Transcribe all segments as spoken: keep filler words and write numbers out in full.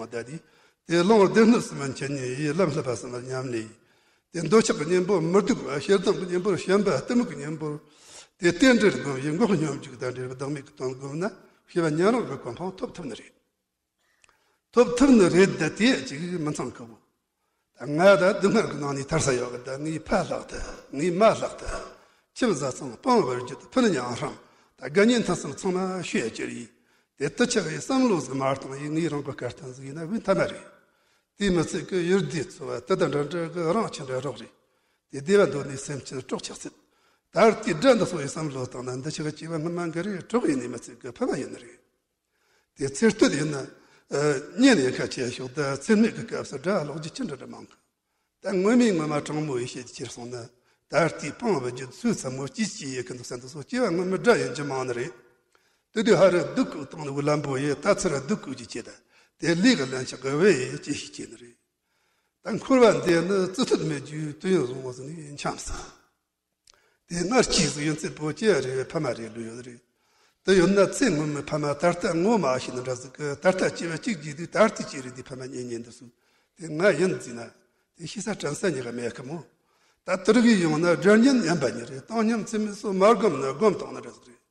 བདག་དེས། དེ་ལོངས་སྡེ་སྣོད་གསུམ་མ་མཁྱེན་ནས་ཡི། ལམ་བསླབ་པ་གསུམ་མ་ཉམས་ནས་ཡི། དེ་འདོད་ཆགས་ཀྱི་གཉེན་པོ་མི་སྡུག་པ། ཞེ་སྡང་གི་གཉེན་པོ་ཞེན་པ་གཏི་མུག་གི་གཉེན་པོ། དེ་རྟེན་འབྲེལ་སྒོམ་ཡི། འགོག་སྙོམས་འཇུག་དང་འབྲེལ་བའི་བདག་མེད་ཀྱི་དོན་བསྒོམས་ན་ཤེས་པ་ཉན་རང་གི་གོ་འཕང་ཐོབ་ཐུབ་ནི་རེད། ཐོབ་ཐུབ་ནི་རེད་ད། དེ་ཅིག་མི་ཚང་གི་བོ། ད་ང་ད་སྡུག་བསྔལ་གྱི་ནང་ནས་ཐར་ས་ཡོད་གི། ད་ངའི་ཕ་ལྷག་ད། ངའི་མ་ལྷག་ད། ཁྱིམ་བཟའ་ཚང་སྤོང་བར་བརྒྱུད་ཕུ་ནུ་ཉང་ཧྲང་། ད་དགའ་ཉེ་འཐབ་སེམས་ཚང་མ་ཤོད་ཡ་ཅི་རེད། དེ་ལྟ་ཆགས་ཡི་བསམ་བློ་ཟིག་མ་བཏང་ཡི། ངའི་རང་གི་སྐལ་ཐང་ཟིག་ཡིན་ན་བུན་ཐ་མ་རེད། དེ་མི་ཚད་ཀི་ཡུལ་སྡེ་འཚོ་བ་དེ་དང་འདྲ་འདྲ་གི་རང་ཆེ་འདྲ་རོགས་རེད། དེ་སྡེ་བ་འདོད་ནས་སེམས་ཅན་སྲོག་ཆགས་སྲིད། ད་ལྟའི་དགྲ་འདི་སོགས་ཡི་བསམ་བློ་བཏང་ན་འདི་ཆགས་སྐྱེ་བ་སྔ་མ་འགའ་རེ་གྲོགས་ཡིན་ནི་མི་ཚད་ཀི་ཕ་མ་ཡིན་ནི་རེད། དེ་ཚེ་སྟོད་ཡིན་ན། ཨ། གཉེན་ཡིན་ཁ་ཆེ་ཤོག་ད་ཚེ་སྨད་ཀྱི་སྐབས་སུ་དགྲ་ལོག་རྒྱུ་ཅི་འདྲ་འདྲ་མང་གི། ད་ངོ་མའི་ངོ་མ་དྲང་མོ་ཡི་བཤད་ཀྱི་ཕྱིར་སོང་ན། ད་ལྟའི་སྤང་བའི་རྒྱུ་ཚོད་ཚད་མོ་ཅི་ཅི་ཡི་གི་འདུག་ས་འདི་སོགས་སྐྱེ་བ་སྔོན་མའི་དགྲ་ཡིན་རྒྱུ་མང་ནི་རེད། དེ་དུས་ཧ་རི་སྡུག་གུ་བཏང་ནི་བུ་ལམ་པོ་ཡི་ད་ཚུར་སྡུག་གུ་ཅི་བྱེད་ད། དེ་ལས་གི་ལན་ཆགས་གི་བས་ཡི་ཅི་ཞིག་བྱེད་ནི་རེད། ད་འཁོར་བ་འདི་ནི་བརྩི་མཐུན་མེད་རྒྱུའི་དུས་ཡུན་བཟང་བོ་ཟིན་ནས་འཁྱམས་སོང་། དེ་སྔར་གྱི་གཟུགས་ཡོན་ཚད་པོ་སྐྱེ་བ་རེ་བའི་ཕ་མ་རེ་ལུས་ཡོད་རེད། དེ་ཡོད་ན་ཚེ་སྔོན་མའི་ཕ་མ་ད་ལྟ་ངོ་མ་ཤེས་ནི་འདྲ་ཟིག་གི། ད་ལྟ་སྐྱེ་བ་གཅིག་བརྒྱུད་དུས་ད་ལྟའི་སྐྱེ་རིགས་དེའི་ཕ་མ་གཉེན་ཉེ་འདི་སུ། དེ་ང་ཡིན་བརྩིས་ན། དེ་ཤེས་ས་དྲན་ས་ཉེ་ག་མེད་ཁི་མོ། ད་དེ་རིགས་ཡོང་ན་དགྲ་གཉེན་ཡིན་པ་ཉིད་རེད། བཏང་སྙོམས་ཚད་མེད་སོགས་མ་བསྒོམས་ན་བསྒོམས་བཏང་ནི་འདྲ་ཟིག་རེད།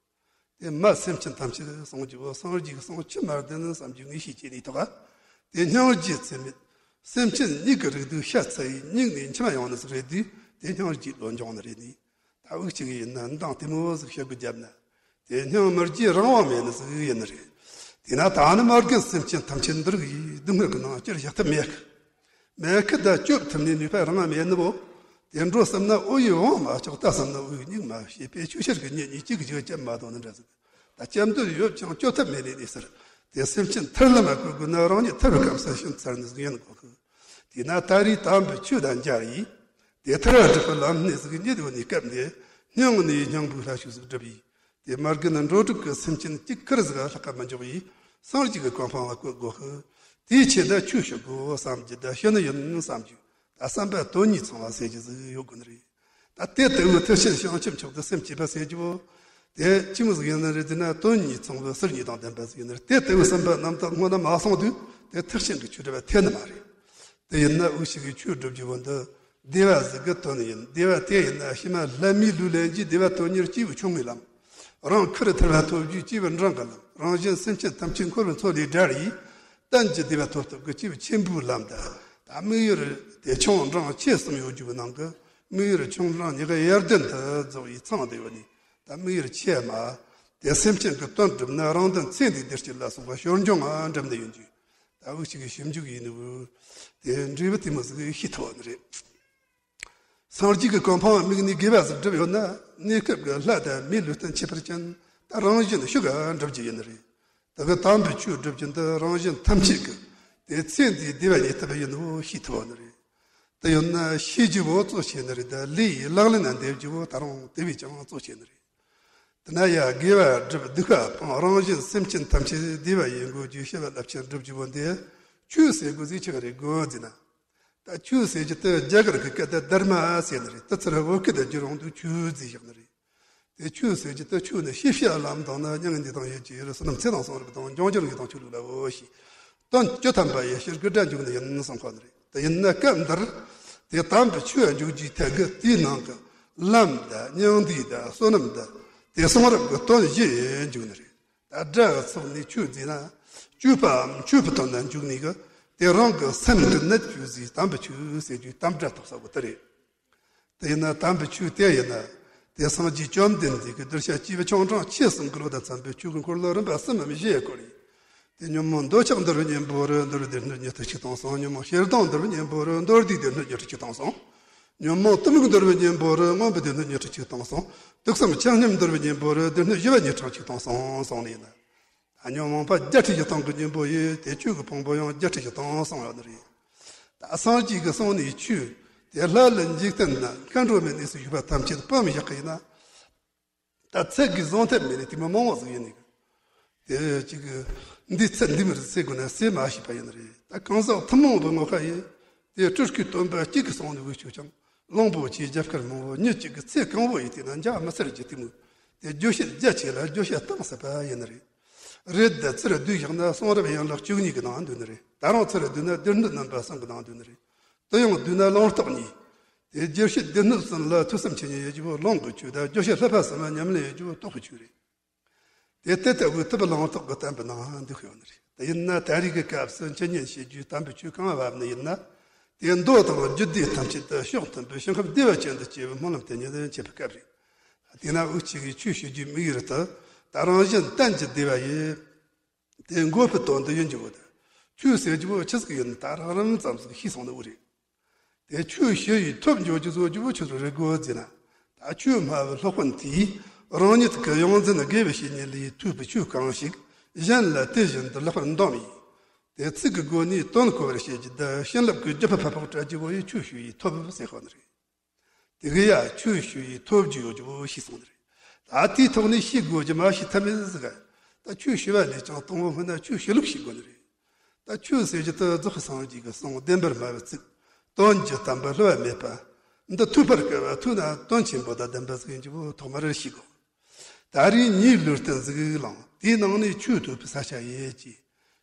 དེ་མ་སེམས་ཅན་ཐམས་ཅད་སངས་རྒྱས་པོ་སངས་རྒྱས་ཀྱི་གསུང་ཆི་མ་བདེན་བསམ་རྒྱུ་ངེས་ཤེས་སྐྱེས་ནས་ཐོག་དེ་སྙིང་རྗེ་ཚད་མེད། སེམས་ཅན་སྙིགས་ཀྱི་རིགས་དུས་ཤ་ཚ་ཡི་སྙིགས་ནས་འཆི་མ་ཡོང་ནི་ཟིག་རེད་དུས། དེ་སྙིང་རྗེ་བློ་འབྱུང་ནི་རེད་ནི། ད་འུ་གཅིག་ཡིན་ན་མདང་དེ་མོ་ཟིག་ཤོད་གི་རྒྱབ་ན། དེ་སྙིང་མི་རྗེ་རང་དབང་མེད་ནི་ཟིག་ཡིན་ནི་རེད། དེས་ན་ད་ནི་མ་རྒན་སེམས་ཅན་ཐམས་ཅད་འདི་རིགས་ཡི་སྡུག་བསྔལ་གྱི་ནང་ཅིར་བཞག་ཐབས་མེད་གི། མེད་ཁི་ད་སྐྱོབ་ཐུབ་ནི་ནུས་པ་རང་མེད་ནི་བོ། དེ་འགྲོ་བསམ་ན་ཨོ་ཡི་དབང་མ་ཆོག་ལྟ་བསམ་ན་ཨོ་ཡི་སྙིང་མ་ཤེས་པས་ཆུ་ཤར་གི་གཉེན་ཉེ་གཅིག་གཅིག་བཅད་མ་གཏོང་ནི་འདྲ་ཟིག་ད་སྐྱབས་འདོད་ཡོད་ཀྱང་སྐྱོབ་ཐབས་མེད་ནི་ནི་ཟེར། དེ་སེམས་ཅན་ཐར་ལམ་མ་བཀོད་དགོས་ན་རང་ཉིད་ཐར་བའི་སྐབས་སུ་ཤིན་ཚར་ནི་ཟིག་ཡིན་དགོས་གི། དེས་ན་ད་རེས་དམ་པའི་ཆོས་དང་མཇལ་ཡིས། དེ་ཐར་བ་སྒྲུབ་པའི་ལམ་སྣེ་ཟིག་རྙེད་ཡོད་ནི་སྐབས་འདི། སྙིང་ནས་སྙིང་པོའི་ལྷ་ཞུགས་ཟིག་བསྒྲུབས་ཡིས། དེ་མ་རྒན་འགྲོ་དྲུག་གི་སེམས་ཅན་གཅིག་ཁུར་ཟིག་ལྷག་ག་མི་འཇོག་ཡིས། སངས་རྒྱས་ཀྱི་གོ་འཕང་ལ་བཀོད་དགོས་ཤིང་། དེའི་ཆེད་དུ་ཆོས་ཞུ་དགོས་བསམ་རྒྱུ་དང་ཞུ་ནི་ཡིན་བསམ་རྒྱུ། ད་བསམ་པ་དོན་གཉིས་ཚང་བ་ཟེར་རྒྱུ་ཟིག་ཡོད་དགོས་ནི་རེད། ད་དེ་ལྟ་བུའི་ཐེག་ཆེན་བྱང་ཆུབ་མཆོག་ཏུ་སེམས་བསྐྱེད་པ་ཟེར་རྒྱུ་བོ། དེ་ཅི་མོ་ཟིག་ཡིན་ནི་རེད་ཟེར་ན། དོན་གཉིས་ཚང་བའི་ཟུར་གཉིས་དང་ལྡན་པ་ཟིག་ཡིན་ནི་རེད། དེ་ལྟ་བུའི་བསམ་པ་རྣམ་དག་སྔོན་ན་མ་སོང་དུས། དེ་ཐེག་ཆེན་གྱི་ཆོས་སྒྲུབ་པ་ཐེ་ནི་མ་རེད། དེ་ཡིན་ན་འུ་ཞིག་གིས་ཆོས་སྒྲུབ་རྒྱུ་བོ་འདི། བདེ་བ་ཟིག་གི་དོན་ཡིན། བདེ་བ་དེ་ཡིན་ན་ཕྱི་མ་ལྷ་མིའི་ལུས་ལེན་གྱི་བདེ་བ་དོན་གཉེར་སྐྱེས་བུ་ཆུང་ངུའི་ལམ། རང་ཁུར་ཐར་བ་ཐོབ་རྒྱུའི་སྐྱེས་བུ་འབྲིང་གི་ལམ། རང་གཞན་སེམས་ཅན་ཐམས་ཅད་འཁོར་བའི་མཚོ་ལས་བསྒྲལ་ཡིས། གཏན་གྱི་བདེ་བ་ཐོབ་ཐབས་ཀྱི་སྐྱེས་བུ་ཆེན་པོའི་ལམ། ད་ད་དམིགས་ཡུལ་དེ་ཆུང་འབྲིང་ཆེ་གསུམ་ཡོད་རྒྱུ་བོ་ནང་གི། དམིགས་ཡུལ་ཆུང་འབྲིང་གཉིས་ཀ་ཡར་ལྡན་དུ་རྫོགས་ཡིས་ཚང་བསྡད་ཡོད་ནི། ད་དམིགས་ཡུལ་ཆེ་མ། དེ་སེམས་ཅན་གྱི་དོན་སྒྲུབ་ན་རང་དོན་ཚེ་འདིའི་བདེ་སྐྱིད་ལ་སོགས་པ་ཞོར་འབྱུང་ང་འགྲུབ་ནི་ཡིན་རྒྱུ། ད་འུ་ཅག་གི་ཞིབ་འཇུག་ཡིན་ནོ། དེ་འབྲས་བུ་དེ་མོ་ཟིག་ཤེས་ཐུབ་ནི་རེད། སངས་རྒྱས་ཀྱི་གོ་འཕང་དམིགས་ནས་དགེ་བ་ཟིག་བསྒྲུབས་ཡོད་ན། གནས་སྐབས་ཀྱི་ལྷ་དང་མིའི་ལུས་རྟེན་ཁྱད་པར་ཅན། ད་རང་བཞིན་ཤུགས་ཀྱིས་འགྲུབ་རྒྱུ་ཡིན་ནི་རེད། དེ་གི་དམ་པའི་ཆོས་སྒྲུབ་རྒྱུ་འདི་རང་གཞན་ཐམས་ཅད་ཀྱི་དེ་ཚེ་འདིའི་བདེ་བ་རྙེད་ཐབས་ཡིན་ནོ་ཤེས་ཐུབ་ནི་རེད། དེ་ཡོད་ན་ཤེས་རྒྱུ་བོ་གཙོ་ཆེ་ནི་རེད། ད་ལས་ཡི་ལག་ལེན་ན་འདེབས་རྒྱུ་བོ་ད་རུང་དེ་བས་ཀྱང་གཙོ་ཆེ་ནི་རེད། དེ་ན་ཡ་དགེ་བ་སྒྲུབ་སྡིག་པ་སྤང་རང་གཞན་སེམས་ཅན་ཐམས་ཅད་བདེ་བ་ཡི་འགོད་རྒྱུ་ཞི་བ་རླབས་ཆེན་སྒྲུབ་རྒྱུ་བོ་འདི་ཆོས་ཟེར་དགོས་ཟིག་ཆི་ག་རེད་དགོས་ཟེར་ན། ད་ཆོས་ཟེར་རྒྱུ་དེ་རྒྱ་གར་གྱི་སྐད་དུ་དྷརྨ་ཟེར་ནི་རེད། དེ་ཚུར་བོད་སྐད་དུ་བསྒྱུར་ཡོང་དུས་ཆོས་ཟེར་བཞག་ནི་རེད། དེ་ཆོས་ཟེར་རྒྱུ་དེ་ཆོས་ནི་ཤེས་བྱ་ལམ་དང་ནི། མྱང་འདས་དང་ཡིད་ཀྱི་ཡུལ། བསོད་ནམས་ཚེ་དང་གསུང་རབ་དང་། འབྱུང་འགྱུར་ངེས་དང་ཆོས་ལུགས་ལའོ་ཞེས། དོན་བཅུ་ཐམ་པ་ཡི་ཕྱིར་གྱི་སྒྲ་འཇུག་ནི་ཡིན་གསུངས་གོ་ནི་རེད། དེ་ཡིན་ན་སྐབས་འདིར་དེ་དམ་པའི་ཆོས་འཇུག་རྒྱུའི་ཐད་ཀྱི་དེའི་ནང་གི་ལམ་དང་། མྱང་འདས་དང་། བསོད་ནམས་དང་། དེ་གསུང་རབ་ཀྱི་དོན་བཞི་འཇུག་ནི་རེད། ད་སྒྲ་གི་ཚོགས་ནས་ཆོས་བརྩིས་ན། སྤྱོད་པའམ་སྤྱོད་པའི་དོན་ལ་འཇུག་ནས་གི། དེ་རང་གི་སེམས་ཀྱི་གནད་བཅུག་ཟིག་དམ་པའི་ཆོས་ཟེར་རྒྱུའི་དམ་སྒྲ་ཐོགས་ས་བོ་དེ་རེད། དེ་ཡིན་ན་དམ་པའི་ཆོས་དེ་ཡིན་ན། དེ་སངས་རྒྱས་བཅོམ་ལྡན་འདས་ཀྱི་གདུལ་བྱ་སྐྱེས་བུ་ཆུང་འབྲིང་ཆེ་གསུམ་གྱི་བློ་དང་འཚམ་པའི་ཆོས་ཀྱི་འཁོར་ལོ་རིམ་པ་གསུམ་མམ་བཞི་བསྐོར་ཡིན། དེ་ཉོན་མོངས་འདོད་ཆགས་འདུལ་བའི་གཉེན་པོར་མདོ་སྡེ་སྣོད་ཉི་ཁྲི་ཆིག་སྟོང་གསུངས། ཉོན་མོངས་ཞེ་སྡང་འདུལ་བའི་གཉེན་པོར་མདོ་སྡེ་སྡེ་སྣོད་ཉི་ཁྲི་ཆིག་སྟོང་གསུངས། ཉོན་མོངས་གཏི་མུག་འདུལ་བའི་གཉེན་པོར་མངོན་པའི་སྡེ་སྣོད་ཉི་ཁྲི་ཆིག་སྟོང་གསུངས། དུག་གསུམ་ཆ་མཉམ་འདུལ་བའི་གཉེན་པོར་སྡེ་སྣོད་བཞི་པ་ཉི་ཁྲི་ཆིག་སྟོང་གསུངས་གསུངས་ནས་ཡིན། ད་ཉོན་མོངས་པ་བརྒྱད་ཁྲི་བཞི་སྟོང་གི་གཉེན་པོ་ཡིས་དེ་ཆོས་ཀྱི་ཕུང་པོ་ཡང་བརྒྱད་ཁྲི་བཞི་སྟོང་གསུངས་ཡོད་ནི་རེད། ད་སངས་རྒྱས་ཀྱིས་གསུངས་ནི་ཆོས་དེ་ལྷ་ལ་འཇིག་རྟེན་ན་མཁའ་འགྲོ་མའི་གནས་སུ་བཞུགས་པ་ཐམས་ཅད་སྤུན་བཞག་གི་ཡིན་ན། ད་ཚད་ཀྱིས་བཟུང་ཐབས་མེད་ནི་དེ་མོ་མང་བ་ཟིག་ཡིན་ནི། དེ་གཅིག་གི་འདི་ཚད་འདི་མི་རེད་ཟེར་དགོས་ན་ཟེར་མ་ཤེས་པ་ཡིན་ནི་རེད། ད་གང་ཟག་ཐུན་མོང་གི་ངོ་ཁ་ཡིན། དེ་སྤྲུལ་སྐུའི་སྟོན་པ་གཅིག་གིས་གསུངས་ནི་འུ་ཆོས་ཀྱང་གླང་པོ་ཆེའི་རྒྱབ་དཀར་མང་བོ་མྱི་གཅིག་གི་ཚེ་གང་བོ་ཡིན་དེ་ན་འཇའ་མི་སེར་གྱི་གཏི་མུག་དེ་བརྗོད་བྱེད་རྒྱ་ཆེ་ལ་བརྗོད་བྱ་གཏིང་ཟབ་པ་ཡིན་ནི་རེད། རེད་དེ། ཚུར་བསྡུས་བཞག་ན་གསུང་རབ་ཡན་ལག་བཅུ་གཉིས་ཀྱི་ནང་འདུས་ནི་རེད། ད་རུང་ཚུར་བསྡུས་ན་སྡེ་སྣོད་རྣམ་པ་གསུམ་གྱི་ནང་འདུས་ནི་རེད། དེ་ཡང་བསྡུས་ན་ལུང་རྟོགས་གཉིས། དེ་རྒྱས་བཤད་སྡེ་སྣོད་གསུམ་ལ་ཐོས་བསམ་འཆད་ཉན་ཡོད་རྒྱུ་བོ་ལུང་གི་ཆོས་དང་། རྒྱས་བཤད་ལྷག་པ་གསུམ་ཉམས་ལེན་ཡོད་རྒྱུ་བོ་རྟོགས་པའི་ཆོས་རེད། དེ་ལྟ་བུའི་ཐུབ་པ་ལུང་རྟོགས་ཀྱི་བསྟན་པའི་ནང་འདུས་ཡོད་ནི་རེད། དེ་ཡིན་ན་ད་རེས་ཀྱི་སྐབས་སུ་འཆད་ཉན་བྱེད་རྒྱུའི་དམ་པའི་ཆོས་གང་བབ་ནི་ཡིན་ན། དེ་མདོ་དང་རྒྱུད་སྡེ་ཐམས་ཅད་དུ་ཕྱོགས་མཐུན་པའི་ཞིང་ཁམས་བདེ་བ་ཅན་དུ་སྐྱེ་བའི་སྨོན་ལམ་དེ་ཉིད་འཆད་པའི་སྐབས་རེད། དེས་ན་འུ་ཅག་གིས་ཆོས་ཞུ་རྒྱུའི་དམིགས་ཡུལ་དུ། ད་རང་གཞན་གཏན་གྱི་བདེ་བ་ཡི། དེ་འགོད་པའི་དོན་དུ་ཡིན་རྒྱུ་བོ་དང་། ཆོས་ཟེར་རྒྱུ་བོ་ཆི་ཟིག་ཡིན་ད་རགས་རིམ་ཙམ་ཟིག་ཤེས་སོང་ནི་བོ་རེད། དེ་ཆོས་ཞུ་ཡི་ཐོབ་འགྱོ་རྒྱུ་བཟོ་རྒྱུ་བོ་ཆི་ཟིག་རེད་དགོས་ཟེར་ན། ད་ཆོས་སྨྲ་བའི་སློབ་དཔོན་དེས་རང་ཉིད་ཀྱི་ཡོངས་འཛིན་དགེ་བའི་བཤེས་གཉེན་ལས་ཐོས་པའི་ཆོས་གང་ཞིག་གཞན་ལ་དེ་བཞིན་དུ་ལེགས་པར་འདོམས་ཡིས། དེ་ཚིག་གི་སྒོ་ནས་དོན་གོ་བར་བྱེད་རྒྱུ་དང་། བྱིན་རླབས་ཀྱི་རྒྱུ་ཕན་ཕབ་སྤོག་བྲལ་རྒྱུ་བོ་ཡི་ཆོས་ཞུ་ཡི་ཐོབ་ཟེར་ཤོག་ནི་རེད། དེ་གི་ཡ་ཆོས་ཞུ་ཡི་ཐོབ་རྒྱུ་ཡོད་རྒྱུ་བོ་ཤེས་སོང་ནི་རེད། ད་དེའི་ཐོག་ནས་ཤེས་དགོས་རྒྱུ་མ་ཤེས་ཐབས་མེད་ཟིག་ག་ད་ཆོས་ཞུ་བ་ལས་ཀྱང་དང་པོ་སྔོན་ན་ཆོས་ཞུ་ལུགས་ཤེས་དགོས་ནི་རེད། ད་ཆོས་ཟེར་རྒྱུ་དེ་རྫོགས་པའི་སངས་རྒྱས་ཀྱི་གསུང་བདེན་པར་སྨྲ་བའི་ཚིག་དོན་གྱི་དམ་པ་བསླུ་བ་མེད་པ། འདི་ཐོས་པར་དཀའ་བ་ཐོས་ན་དོན་ཆེན་པོ་དང་ལྡན་པ་ཟིག་ཡིན་རྒྱུ་བོ་ཐོག་མར་ཤེས་དགོས། ད་རེས་ངའི་ལུས་རྟེན་ཟིག་བླངས། དེའི་ནང་ནས་ཆོས་ཐོས་པའི་ས་ཆ་ཡོད་ཀྱི།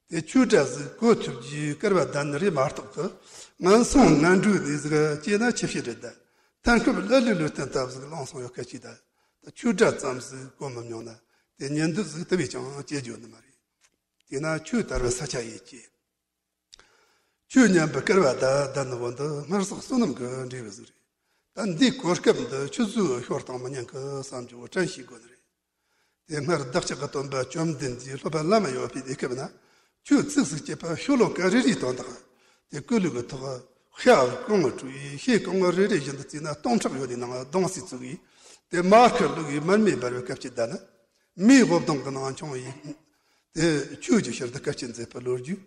དེ་ཆོས་གྲྭ་ཟིག་བཀོད་ཐུབ་རྒྱུའི་སྐལ་བ་ལྡན་ནི་རེད་མ་གཏོགས་གི། ངན་སོང་ངན་འགྲོའི་གནས་ཟིག་སྐྱེས་ན་ཆི་བྱེད་རེད་ད། ཐན་ཤུབས་ཀླ་ཀློའི་ལུས་རྟེན་ལྟ་བུ་ཟིག་བླངས་སོང་ཡོད་སྐད་ཅིག་ད། ད་ཆོས་གྲྭ་ཙམ་ཟིག་བཀོད་མི་མྱོང་ན། དེ་ཉན་འདོད་ཟིག་དེ་བས་ཀྱང་སྐྱེ་རྒྱུ་ནི་མ་རེད། དེས་ན་ཆོས་དར་བའི་ས་ཆ་ཡོད་ཀྱི། ཆོས་ཉན་པའི་སྐལ་བ་ད་ལྡན་ནི་བོ་འདི་སྔར་སོགས་བསོད་ནམས་ཀྱི་འབྲས་བུ་ཟིག་རེད། ད་འདིའི་གོ་སྐབས་འདི་ཆུད་ཟོས་ཤོར་བཏང་མི་ཉན་གི་བསམ་རྒྱུ་བོ་དྲན་ཤེས་དགོས་ནི་རེད། དེ་སྔར་བདག་ཅག་གི་སྟོན་པ་བཅོམ་ལྡན་འདས་སློབ་པ་བླ་མ་ཡོད་པའི་གནས་སྐབས་ན། ཆོས་ཚིག་ཟིག་བཅད་པ་ཤོ་ལོ་ཀ་རེ་རེའི་དོན་དག་དེ་ཀུ་ལུ་གི་ཐོག་ཤ་གང་བྲུས་ཡིས་ཤེལ་གང་རེ་རེ་བཞིན་དུ་བརྩིས་ན་སྟོང་ཕྲག་ཡོད་ནི་ནང་གདོང་སྲིད་ཚུགས་ཡིས། དེ་མ་ཁུ་བླུགས་ཡིས་མར་མེ་འབར་བའི་སྐབས་ཀྱི་ཟླ་ནི། མིའི་འོབ་དོང་གི་ནང་མཆོང་ཡིས། དེ་ཆོས་ཀྱི་ཕྱིར་དུ་དཀའ་སྤྱད་མཛད་པའི་ལོ་རྒྱུས།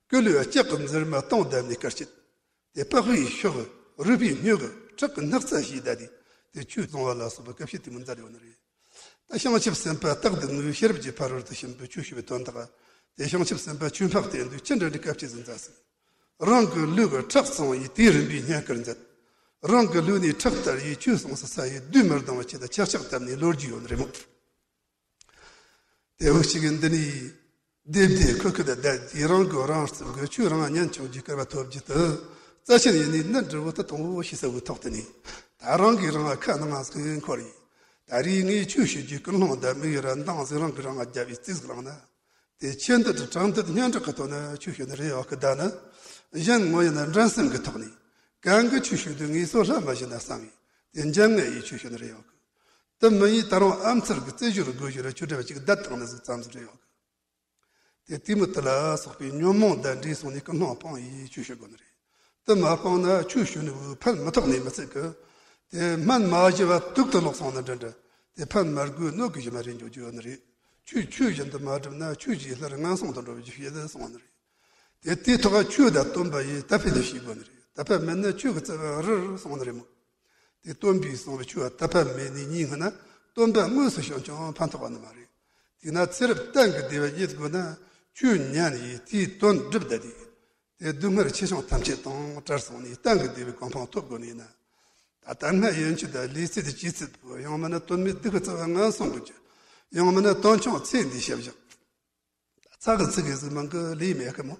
ཀུ་ལུ་ལྕགས་ཀྱི་འཛེར་མ་སྟོང་བརྡབས་ནས་སྐར་ཆད། དེ་པགས་པའི་ཤོག་རུས་པའི་སྨྱུག་ཁྲག་གི་སྣག་ཚ་ཞིག་བསྡད་དེ། དེ་ཆོས་བཙོང་བ་ལ་སོགས་པའི་སྐབས་ཤིག་དེ་མི་མཛད་ཡོད་ནི་རེད། ད་བྱང་ཆུབ་སེམས་དཔའ་སྟག་གདུང་ངུས་ཤེས་རབ་ཀྱི་ཕ་རོལ་ཏུ་ཕྱིན་པའི་ཆོས་ཞུ་བའི་དོན་དག་དེ་བྱང་ཆུབ་སེམས་དཔའ་ཆོས་འཕགས་བསྟན་དུས་ཅི་འདྲ་འདྲའི་སྐབས་ཀྱི་ཟིན་ཙ་ཟིན། རང་གི་ལུས་ཀྱི་ཁྲག་བཙོང་ཡིས་དུས་རིམ་པའི་བསྙེན་བཀུར་མཛད། རང་གི་ལུས་ནས་ཁྲག་བཏར་ཡིས་ཆོས་གསུངས་སུ་ས་ཡི་བདུད་མི་ལྡང་བའི་ཆེད་དུ་ཆག་ཆག་བཏབ་ནས་ལོ་རྒྱུས་ཡོད་ནི་རེད་མོད། དེ་འུ་ཅག་གི་འདི་ནས་བདེ་བདེ་ཁུ་ཁུ་དང་བསྡད་དེ་རང་གི་རང་རྩིབ་གི་ཆོས་རང་ཉན་ཆོག་རྒྱུའི་སྐལ་བ་ཐོབ་རྒྱུ་དེ། རྩ་ཆེན་ཡིན་ནི་ནི་འབྲས་བུ་དེ་དང་པོ་ཤེས་ས་བོའི་ཐོག་དེ་ནས་ད་རང་གིས་རང་ལ་ཁ་ནང་ཟིག་འཁོར་ཡིས། ད་རེས་ངས་ཆོས་ཞུ་རྒྱུའི་ཀུན་སློང་དང་དམིགས་ཡུལ་ར་འདང་ཟིག་རང་གིས་རང་ལ་རྒྱབ་པའི་རྩིས་ཟིག་བླངས་ན། དེ་ཆེ་འདོད་དྲང་འདོད་སྙན་གྲགས་ཀྱི་ཐོག་ནས་ཆོས་ཞུ་ནི་རེད་ཡོད་གི། ད་ནི་གཞན་ངོ་ཡིན་ན་འགྲན་སེམས་ཀྱི་ཐོག་ནས་གང་གི་ཆོས་ཞུ་དུས་ངས་སོ་ལྷ་མ་ཞུ་ན་བསམ་ཡིས། དེ་འཇམ་ངེས་ཡིས་ཆོས་ཞུ་ནི་རེད་ཡོད་གི། དེ་མི་ཡིས་ད་རུང་ཨ་མཚར་གྱི་རྩེད་ཞོར་སྒོ་ཞོར་ཆོས་འབྲེལ་བ་ཅིག་བསྡད་བཏང་ནི་ཟིག་ཙམ་ཟིག་རེད་ཡོད་གི། དེ་དེ་མི་དེ་ལ་སོགས་པའི་ཉོན་མོངས་དང་འདྲེས་སོང་ནས་ཀུན་སློང་སྤངས་ཡིས་ཆོས་ཞུ་དགོས་ནི་རེད། དེ་མ་སྤངས་ན་ཆོས་ཞུ་ནི་བོའི་ཕན་མི་ཐོགས་ནས་མི་ཚད་གི། དེ་སྨན་མ་ཞུ་བ་དུག་ཏུ་ལོག་སོང་ནི་འདྲ་འདྲ། དེ་ཕན་མ་དགོས་གནོད་གི་གཞི་མ་རེད་འཇོག་རྒྱུ་ཡོད་ནི་རེད། ཆོས་ཆོས་བཞིན་དུ་མ་བསྒྲུབས་ན་ཆོས་ཀྱི་ལྷར་ངན་སོང་དུ་འགྲོ་བའི་རྒྱུ་ཞིག་ཡིན་གསུངས་ནི་རེད། དེ་དེའི་ཐོག་ཆོས་དང་སྟོན་པ་ཡི་དད་པས་ནི་ཤེས་དགོས་ནི་རེད། དད་པ་མེད་ན་ཆོས་ཀྱི་རྩ་བ་རུལ་སོང་ནི་རེད་མོད། དེ་སྟོན་པས་གསུངས་པའི་ཆོས་ལ་དད་པ་མེད་ནས་ཉན་ན་སྟོན་པ་དངོས་སུ་བྱོན་ཀྱང་ཕན་ཐོགས་པ་ནི་མ་རེད། དེས་ན་ཚེ་རབས་གཏན་གྱི་བདེ་བ་རྙེད་དགོས་ན་ཆོས་ཉན་ཡིས་དེའི་དོན་བསྒྲུབས་བསྡད་དེ། དེ་སྡུག་བསྔལ་ཆེ་ཆུང་ཐམས་ཅད་དང་བྲལ་སོང་ནས་གཏན་གྱི་བདེ་བའི་གོ་འཕང་ཐོབ་དགོས་ནི་ཡིན་ན། ད་ལྟ་སྔ་ཡན་ཆད་དུ་ལས་ཚིག་དང་བྱེད་ཚིག་ཡང་མིན་ན་དོན་མེད་སྡུག་གི་རྩ་བ་ངན་སོང་གི་རྒྱུ། ཡང་མིན་ན་དོན་ཆུང་ཚེ་འདིའི་བྱ་བཞག་ཚ་གི་ཚིག་གི་ཟིག་མང་གི་ལས་མེད་གི་མོ།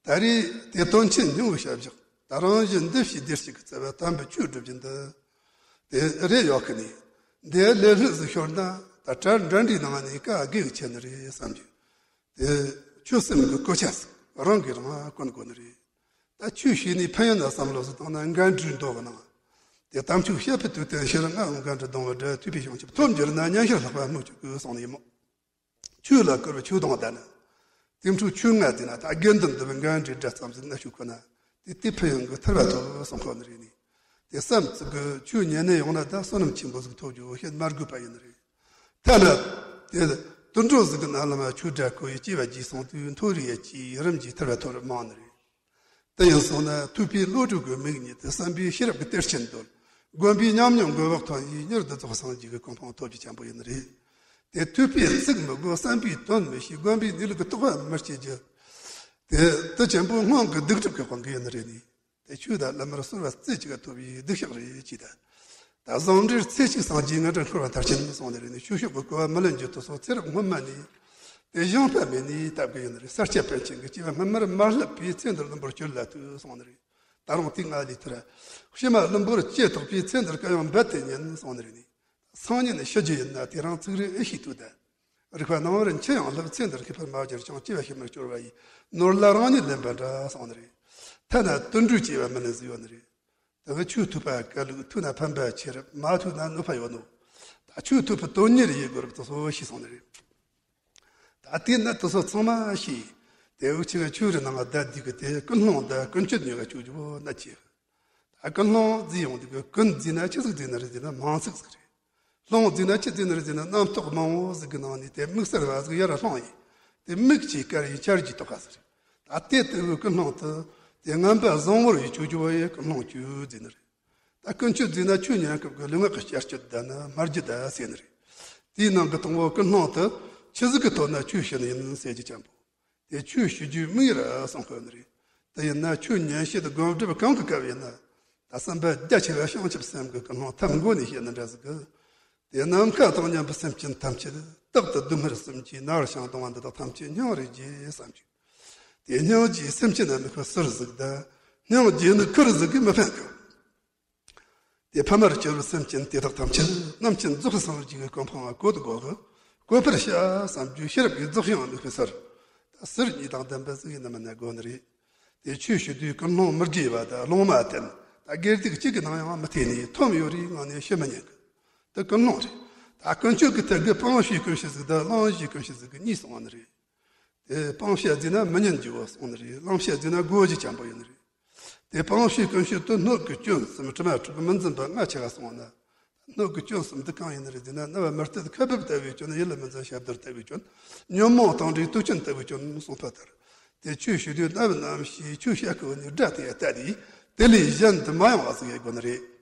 ད་རེས་དེ་དོན་ཆེན་སྙིང་བོའི་བྱ་བཞག་ད་རང་བཞིན་འདི་ཕྱིའི་བདེ་སྐྱིད་ཀྱི་རྩ་བ་དམ་པའི་ཆོས་སྒྲུབ་རྒྱུ་འདི། དེ་རེད་ཡོད་གི་ནི། འདི་ལས་ལྷོད་ཟིག་ཤོར་ན་ད་གྲལ་འདྲ་འདྲའི་ནང་ནས་ཀ་དགེ་གི་ཆེ་ནི་རེད་བསམ་རྒྱུ། དེ་ཆོས་སེམས་ཀྱི་གོ་ཆ་ཟིག་རང་གིས་རང་གོན་དགོས་ནི་རེད། ད་ཆོས་བྱས་ནས་ཕན་ཡོན་ལ་བསམ་བློ་ཟིག་བཏང་ན་འགན་འཁྲིའི་མདོ་གི་ནང་། དེ་དམ་ཆོས་བཤད་པའི་དུས་དེ་ཕྱིར་ལྔའམ་འགན་འཁྲི་ལྡང་བའི་སྒྲ་ཐོས་པའི་བྱང་ཆུབ་ཐོབ་འགྱུར་ན་མཉམ་བཞག་ལྷག་པ་སྨོས་ཅི་དགོས་གསུངས་ནས་མོ། ཆོས་ལ་བཀུར་བའི་ཆོས་དང་ལྡན་ན། དེ་འཕྲོ་ཆོས་ལྔ་དེ་ན་ད་དགེ་འདུན་འདུལ་བའི་འགན་འཁྲིའི་སྒྲ་ཙམ་ཟིག་ན་ཞུགས་ཁོ་ན། དེ་དེ་ཕན་ཡོན་གྱི་ཐར་པ་ཐོབ་གསུང་ཁོ་ནི་རེད་ནི། དེ་བསམ་ཚུལ་གྱི་ཆོས་ཉན་ནས་ཡོང་ན་ད་བསོད་ནམས་ཆེན་པོ་ཟིག་ཐོབ་རྒྱུ་བཤད་མ་དགོས་པ་ཡིན་ནི་རེད། ཐ་ན། དེ་དུད་འགྲོ་ཟིག་གི་ནང་ལ་མ་ཆོས་སྒྲ་གོ་ཡི་སྐྱེ་བ་རྗེས་སོང་དུས་མཐོ་རིས་ཡ་སྐྱེས་རིམ་གྱིས་ཐར་པ་ཐོབ་རབས་མང་ནི་རེད། དེ་ཡིན་སོང་ན་ཐོས་པའི་བློ་གྲོས་ཀྱི་མིག་ཉིད་དེ་བསམ་པའི་ཤེས་རབ་ཀྱི་གཏེར་ཆེན་འདོད། སྒོམ་པའི་ཉམས་མྱོང་གི་བག་ཐོན་ཡིས་མྱུར་དུ་རྫོགས་སངས་རྒྱས་ཀྱི་གོ་འཕང་ཐོབ་རྒྱུ་ཆེན་པོ་ཡིན་ནི་རེད། དེ་ཐོས་པའི་ཚིག་མི་གོ་བསམ་པའི་དོན་མི་ཤེས་སྒོམ་པའི་གནས་ལུགས་ཀྱི་རྟོགས་པ་མི་སྐྱེ་རྒྱུ། དེ་དེ་ཆེན་པོ་སྔོན་གྱི་སྡིག་སྒྲིབ་ཀྱི་དབང་གིས་ཡིན་ནི་རེད་ནི། དེ་ཆོས་དང་བླ་མར་གསོལ་བ་རྩེ་གཅིག་ག་ཐོབ་པའི་སྡིག་བཤགས་རེད་ཅེས་ད། ད་བཟང་འབྲེལ་ཚེ་གཅིག་སངས་རྒྱས་ངན་འབྲེལ་འཁོར་བ་མཐར་ཕྱིན་གསུངས་ནི་རེད་ནི། ཆོས་ཕྱོགས་ཀྱི་གོ་བ་མི་ལེན་རྒྱུ་དེ་སོགས་ཚེ་རབས་སྔོན་མ་ནས། དེ་བཞིན་པ་མེད་ནས་བཏབ་གི་ཡིན་ནི་རེད། ས་སྐྱ་པཎ་ཆེན་གྱིས། སྐྱེ་བ་སྔ་མར་མ་བསླབས་པའི་ཚེ་འདིར་བླུན་པོར་གྱུར་ལ་ལྟོས་གསུངས་ནི་རེད། ད་རུང་དེའི་སྔ་ལས་དེར། ཕྱི་མ་བླུན་པོར་སྐྱེས་ཐོགས་པའི་ཚེ་འདིར་གུ་ཡངས་འབད་དེ་ཉན་གསུངས་ནི་རེད་ནི། སང་ཉིན་ཞུ་རྒྱུ་ཡིན་ན་དེ་རིང་ཚིག་རེ་ཨེ་ཤེས་ལྟོས་དང་། རིག་པ་སྣང་བར་འཆི་ཡང་བསླབ། ཚེ་འདིར་མཁས་པར་མ་གྱུར་ཀྱང་། སྐྱེ་བ་ཕྱི་མར་སྐྱོར་བ་ཡི། ནོར་ལ་རང་ཉིད་ལེན་པ་འདྲ་གསུངས་ནི་རེད། ཐ་ན་དུད་འགྲོའི་སྐྱེ་བ་མིན་ཟེར་ཡོད་ནི་རེད། དེ་གི་ཆོས་ཐོས་པ་ག་ལུགས། ཐོས་ན་ཕན་པ་ཆེ་རབ། མ་ཐོས་ན་གནོད་པ་ཡོད་ནོ། ད་ཆོས་ཐོས་པའི་དོན་གཉེར་ཡེད་དགོས་རབ་དེ་ཚོ་ཤེས་སོང་ནི་རེད། ད་དེ་ན་དེ་ཚོ་ཚང་མ་ཤེས། དེ་འུ་ཆོ་གི་ཆོས་རིག་ནང་བསྡད་དུས་གི་དེ་ཀུན་སློང་དང་ཀུན་སྤྱོད་གཉིས་ཀ་ཆོས་ཀྱི་བོ་ན་ཆེ། ད་ཀུན་སློང་བརྩིས་ཡོང་དུས་གི་ཀུན་བརྩིས་ན་ཆི་ཟིག་བརྩིས་ནི་རེད་ཟེར་ན་མིང་ཚིག་ཟིག་རེད། སློང་བརྩིས་ན་ཆི་བརྩིས་ནི་རེད་ཟེར་ན་རྣམ་རྟོག་མང་བོ་ཟིག་གི་ནང་ནས་དེ་དམིགས་བསལ་བ་ཟིག་ཡར་སློང་ཡིན། དེ་དམིགས་ཀྱིས་བཀར་ཡིན་འཆར་གྱིས་རྟོགས་པ་ཟེར། ད་དེ་ལྟ་བུའི་ཀུན་སློང་དེ་དེ་ངན་པ་བཟང་བོར་ཡི་ཆོས་ཀྱི་བོ་ཡི་ཀུན་སློང་བཅུ་བརྩིས་ནི་རེད། ད་ཀུན་སྤྱོད་བརྩིས་ན་ཆོས་ཉན་སྐབས་ཀྱི་ལུས་ངག་གི་བྱ་སྤྱོད་དང་ནི་སྨྲ་རྒྱུ་དང་ཟེར་ནི་རེད། དེའི་ནང་གི་དང་བོ་ཀུན་སློང་དེ་ཆི་ཟིག་གི་ཐོག་ན་ཆོས་བྱེད་ནི་ཡིན་ཟེར་རྒྱུ་ཅན་པོ། དེ་ཆོས་བྱེད་རྒྱུའི་དམིགས་ཡུལ་གསུང་དགོས་ནི་རེད། དེ་ཡིན་ན་ཆོས་ཉན་བྱེད་དུ་སྒོམ་སྒྲུབ་གང་གི་སྐབས་ཡིན་ན། ད་བསམ་པ་རྒྱ་ཆེ་བ་བྱང་ཆུབ་སེམས་ཀྱི་ཀུན་སློང་ཐབས་མགོ་ནས་བཤད་ནི་འདྲ་ཟིག་གི། དེ་ནམ་མཁའ་དང་མཉམ་པའི་སེམས་ཅན་ཐམས་ཅད། རྟག་ཏུ་སྡུག་བསྔལ་གསུམ་གྱིས་མནར་ཞིང་གདུང་བ་འདི་དག་ཐམས་ཅད་སྙིང་རེ་རྗེ་བསམ་བྱུང་། དེ་སྙིང་རྗེའི་སེམས་ཅན་ན་དམིགས་པའི་ཟུར་ཟིག་དང་། སྙིང་རྗེ་ནི་ཁུར་ཟིག་གིས་མི་ཕན་གི། དེ་ཕ་མར་གྱུར་པའི་སེམས་ཅན་དེ་དག་ཐམས་ཅད་རྣམ་མཁྱེན་རྫོགས་སངས་རྒྱས་ཀྱི་གོ་འཕང་བཀོད་དགོས་གི། བཀོད་པར་བྱ་བསམ་རྒྱུའི་ཤེས་རབ་ཀྱི་རྫོགས་བྱང་དམིགས་པའི་ཟུར། ད་ཟུར་གཉིས་དང་ལྡན་པ་ཟིག་ཡིན་ན་མིན་ན་དགོས་ནི་རེད། དེ་ཆོས་ཞུ་དུས་ཀུན་སློང་མི་དགེ་བ་དང་སློང་མ་བསྟེན། ད་དགེ་སྡིག་གཅིག་གི་ནང་ཡང་མི་ཐེ་ནས་འཐོམ་ཡོད་རེའི་ངང་ནས་ཞུ་མི་ཉན་གི། དེ་ཀུན་སློང་རེད། ད་ཀུན་སྤྱོད་ཀྱི་ཐད་ཀྱི་སྤང་བྱའི་ཀུན་སྤྱོད་ཟིག་དང་བླང་བྱའི་ཀུན་སྤྱོད་ཟིག་གི་གཉིས་གསུངས་པ་ནི་རེད། དེ་སྤང་བྱ་བརྩིས་ན་མི་ཉན་རྒྱུ་བོ་གསུངས་ནི་རེད། བླང་བྱ་བརྩིས་ན་དགོས་རྒྱུ་ཅན་པོ་ཡིན་ནི་རེད། དེ་སྤང་བྱའི་ཀུན་སྤྱོད་དུ་སྣོད་ཀྱི་སྐྱོན་གསུམ་དྲི་མ་དྲུག་མི་འཛིན་པ་ལྔ་ཆ་ག་གསུངས་ན། སྣོད་ཀྱི་སྐྱོན་གསུམ་དེ་གང་ཡིན་ནི་རེད་ཟེར་ན། རྣ་བ་མི་གཏད་ཁ་འབབ་ལྟ་བུའི་སྐྱོན། ཡིད་ལ་མི་འཛིན་ཞབས་རྡོལ་ལྟ་བུའི་སྐྱོན། ཉོན་མོངས་དང་འདྲེས་དུག་ཅན་ལྟ་བུའི་སྐྱོན་གསུངས་པ་ལྟར། དེ་ཆོས་ཞུ་དུས་རྣ་བའི་རྣམ་ཤེས་ཆོས་བཤད་ཀྱི་འོག་ནས་སྒྲ་དེ་ལྟ་དུས་དེ་ལས་གཞན་དུ་མ་ཡོང་བ་ཟིག་ཡེད་དགོས་ནི་རེད།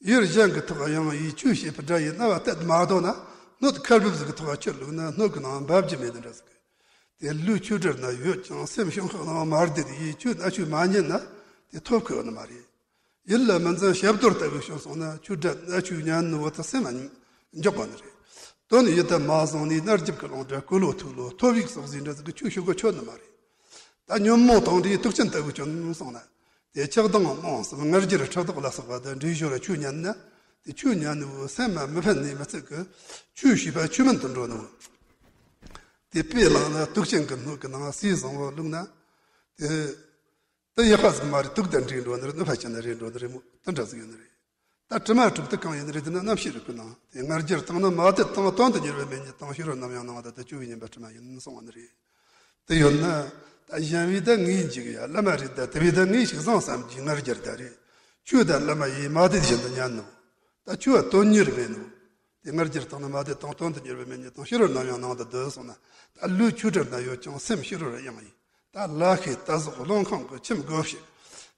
ཡུལ་གཞན་གྱི་ཐོག་ཡང་ཡིས་ཆོས་བྱེད་པའི་སྒྲ་ཡིས་རྣ་བ་གཏད་མ་དོ་ན། སྣོད་ཁ་འབབ་ཟིག་གི་ཐོག་ཆུ་བླུགས་ན་སྣོད་ཀྱི་ནང་འབབ་རྒྱུ་མེད་དེ་འདྲ་ཟིག། དེ་ལུས་ཆོས་སྒྲར་ན་ཡོད་ཀྱང་སེམས་ཤིང་ཤག་ནང་མ་བསྡད་དེ་ཡིས་ཆོས་རྣ་ཆོས་མ་ཉན་ན་དེ་ཐོབ་ཁོ་ཡོད་ནི་མ་རེད། ཡིད་ལ་མི་འཛིན་ཞབས་རྡོལ་ལྟ་བུའི་སྐྱོན་གསུངས་ན་ཆོས་སྒྲ་རྣ་ཆོས་ཉན་ནི་བོ་དེ་སེམས་ལ་འཇོག་དགོས་ནི་རེད། དོན་ཡིད་དུ་མ་བཟུང་ནས་རྣ་རྒྱབ་ཀྱི་རླུང་སྒྲ་གོ་ལོ་ཐོས་ལོ་ཐོབ་ཡིག་སོགས་ཟིག་འདྲ་ཟིག་གི་ཆོས་ཞུ་དགོས་ཆོད་ནི་མ་རེད། ད་ཉོན་མོངས་དང་འདྲེས་དུག་ཅན་ལྟ་བུའི་སྐྱོན་གསུངས་ན། དེ་ཆགས་སྡང་རྨོངས་གསུམ་ང་རྒྱལ་ཕྲག་དོག་ལ་སོགས་པ་དང་འདྲེས་ཞོར་ཆོས་ཉན་ན། དེ་ཆོས་ཉན་ནི་བོ་སེམས་མ་མི་ཕན་ནི་མི་ཚིག་གི། ཆོས་ཞུས་པ་ཆོས་མིན་དུ་འགྲོ་ནི་བོ། དེ་དཔེ་བླངས་ན་དུག་ཅན་གྱི་སྣོད་ཀྱི་ནང་ཟས་བཟང་བོ་བླུགས་ན། དེ་དེ་ཡག་པ་ཟིག་མ་རེད། དུག་དང་འདྲེས་འགྲོ་ནི་རེད། གནོད་པ་ཅན་ནི་རེད་འགྲོ་ནི་རེད་མོ། དེ་འདྲ་ཟིག་ཡོད་ནི་རེད། ད་དྲི་མ་དྲུག་དེ་གང་ཡིན་ནི་རེད་ཟེར་ན། རྣམ་ཤེས་རིག་པའི་ནང་དེ་ང་རྒྱལ་དང་ནི་མ་དད་དང་། དོན་དུ་གཉེར་བའི་མེད་ཉིད་དང་། ཕྱི་རོལ་རྣམ་གཡེང་སྣང་བ་དང་། དེ་སྤྱོད་པའི་ཉེས་པ་དྲི་མ་ཡིན་གསུངས་པ་ནི་རེད། དེ་ཡོད་ན། ད་གཞན་བས་ད་ངས་འཇིགས་ཡ། བླ་མ་རེད་ད་དེ་བས་ད་ངས་ཤིག་བཟང་བསམ་གྱི་ང་རྒྱལ་ད་རེད། ཆོས་ད་བླ་མ་ཡིས་མ་དད་བཞིན་དུ་ཉན་ནོ། ད་ཆོས་བ་དོན་གཉེར་མེད་ནོ། དེ་ང་རྒྱལ་དང་ནི་མ་དད་དང་། དོན་དུ་གཉེར་བའི་མེད་ཉིད་དང་། ཕྱི་རོལ་རྣམ་གཡེང་སྣང་དུ་བསྡུ་སོང་ན། ད་ལུས་ཆོས་སྒྲར་ན་ཡོད་ཀྱང་སེམས་ཕྱི་རོལ་གཡེང་ཡིན། ད་ལ་ཤེད་ད་གཟུགས་རླུང་ཁམས་ཀྱི་ཁྱིམ་སྒོ་ཕྱེ།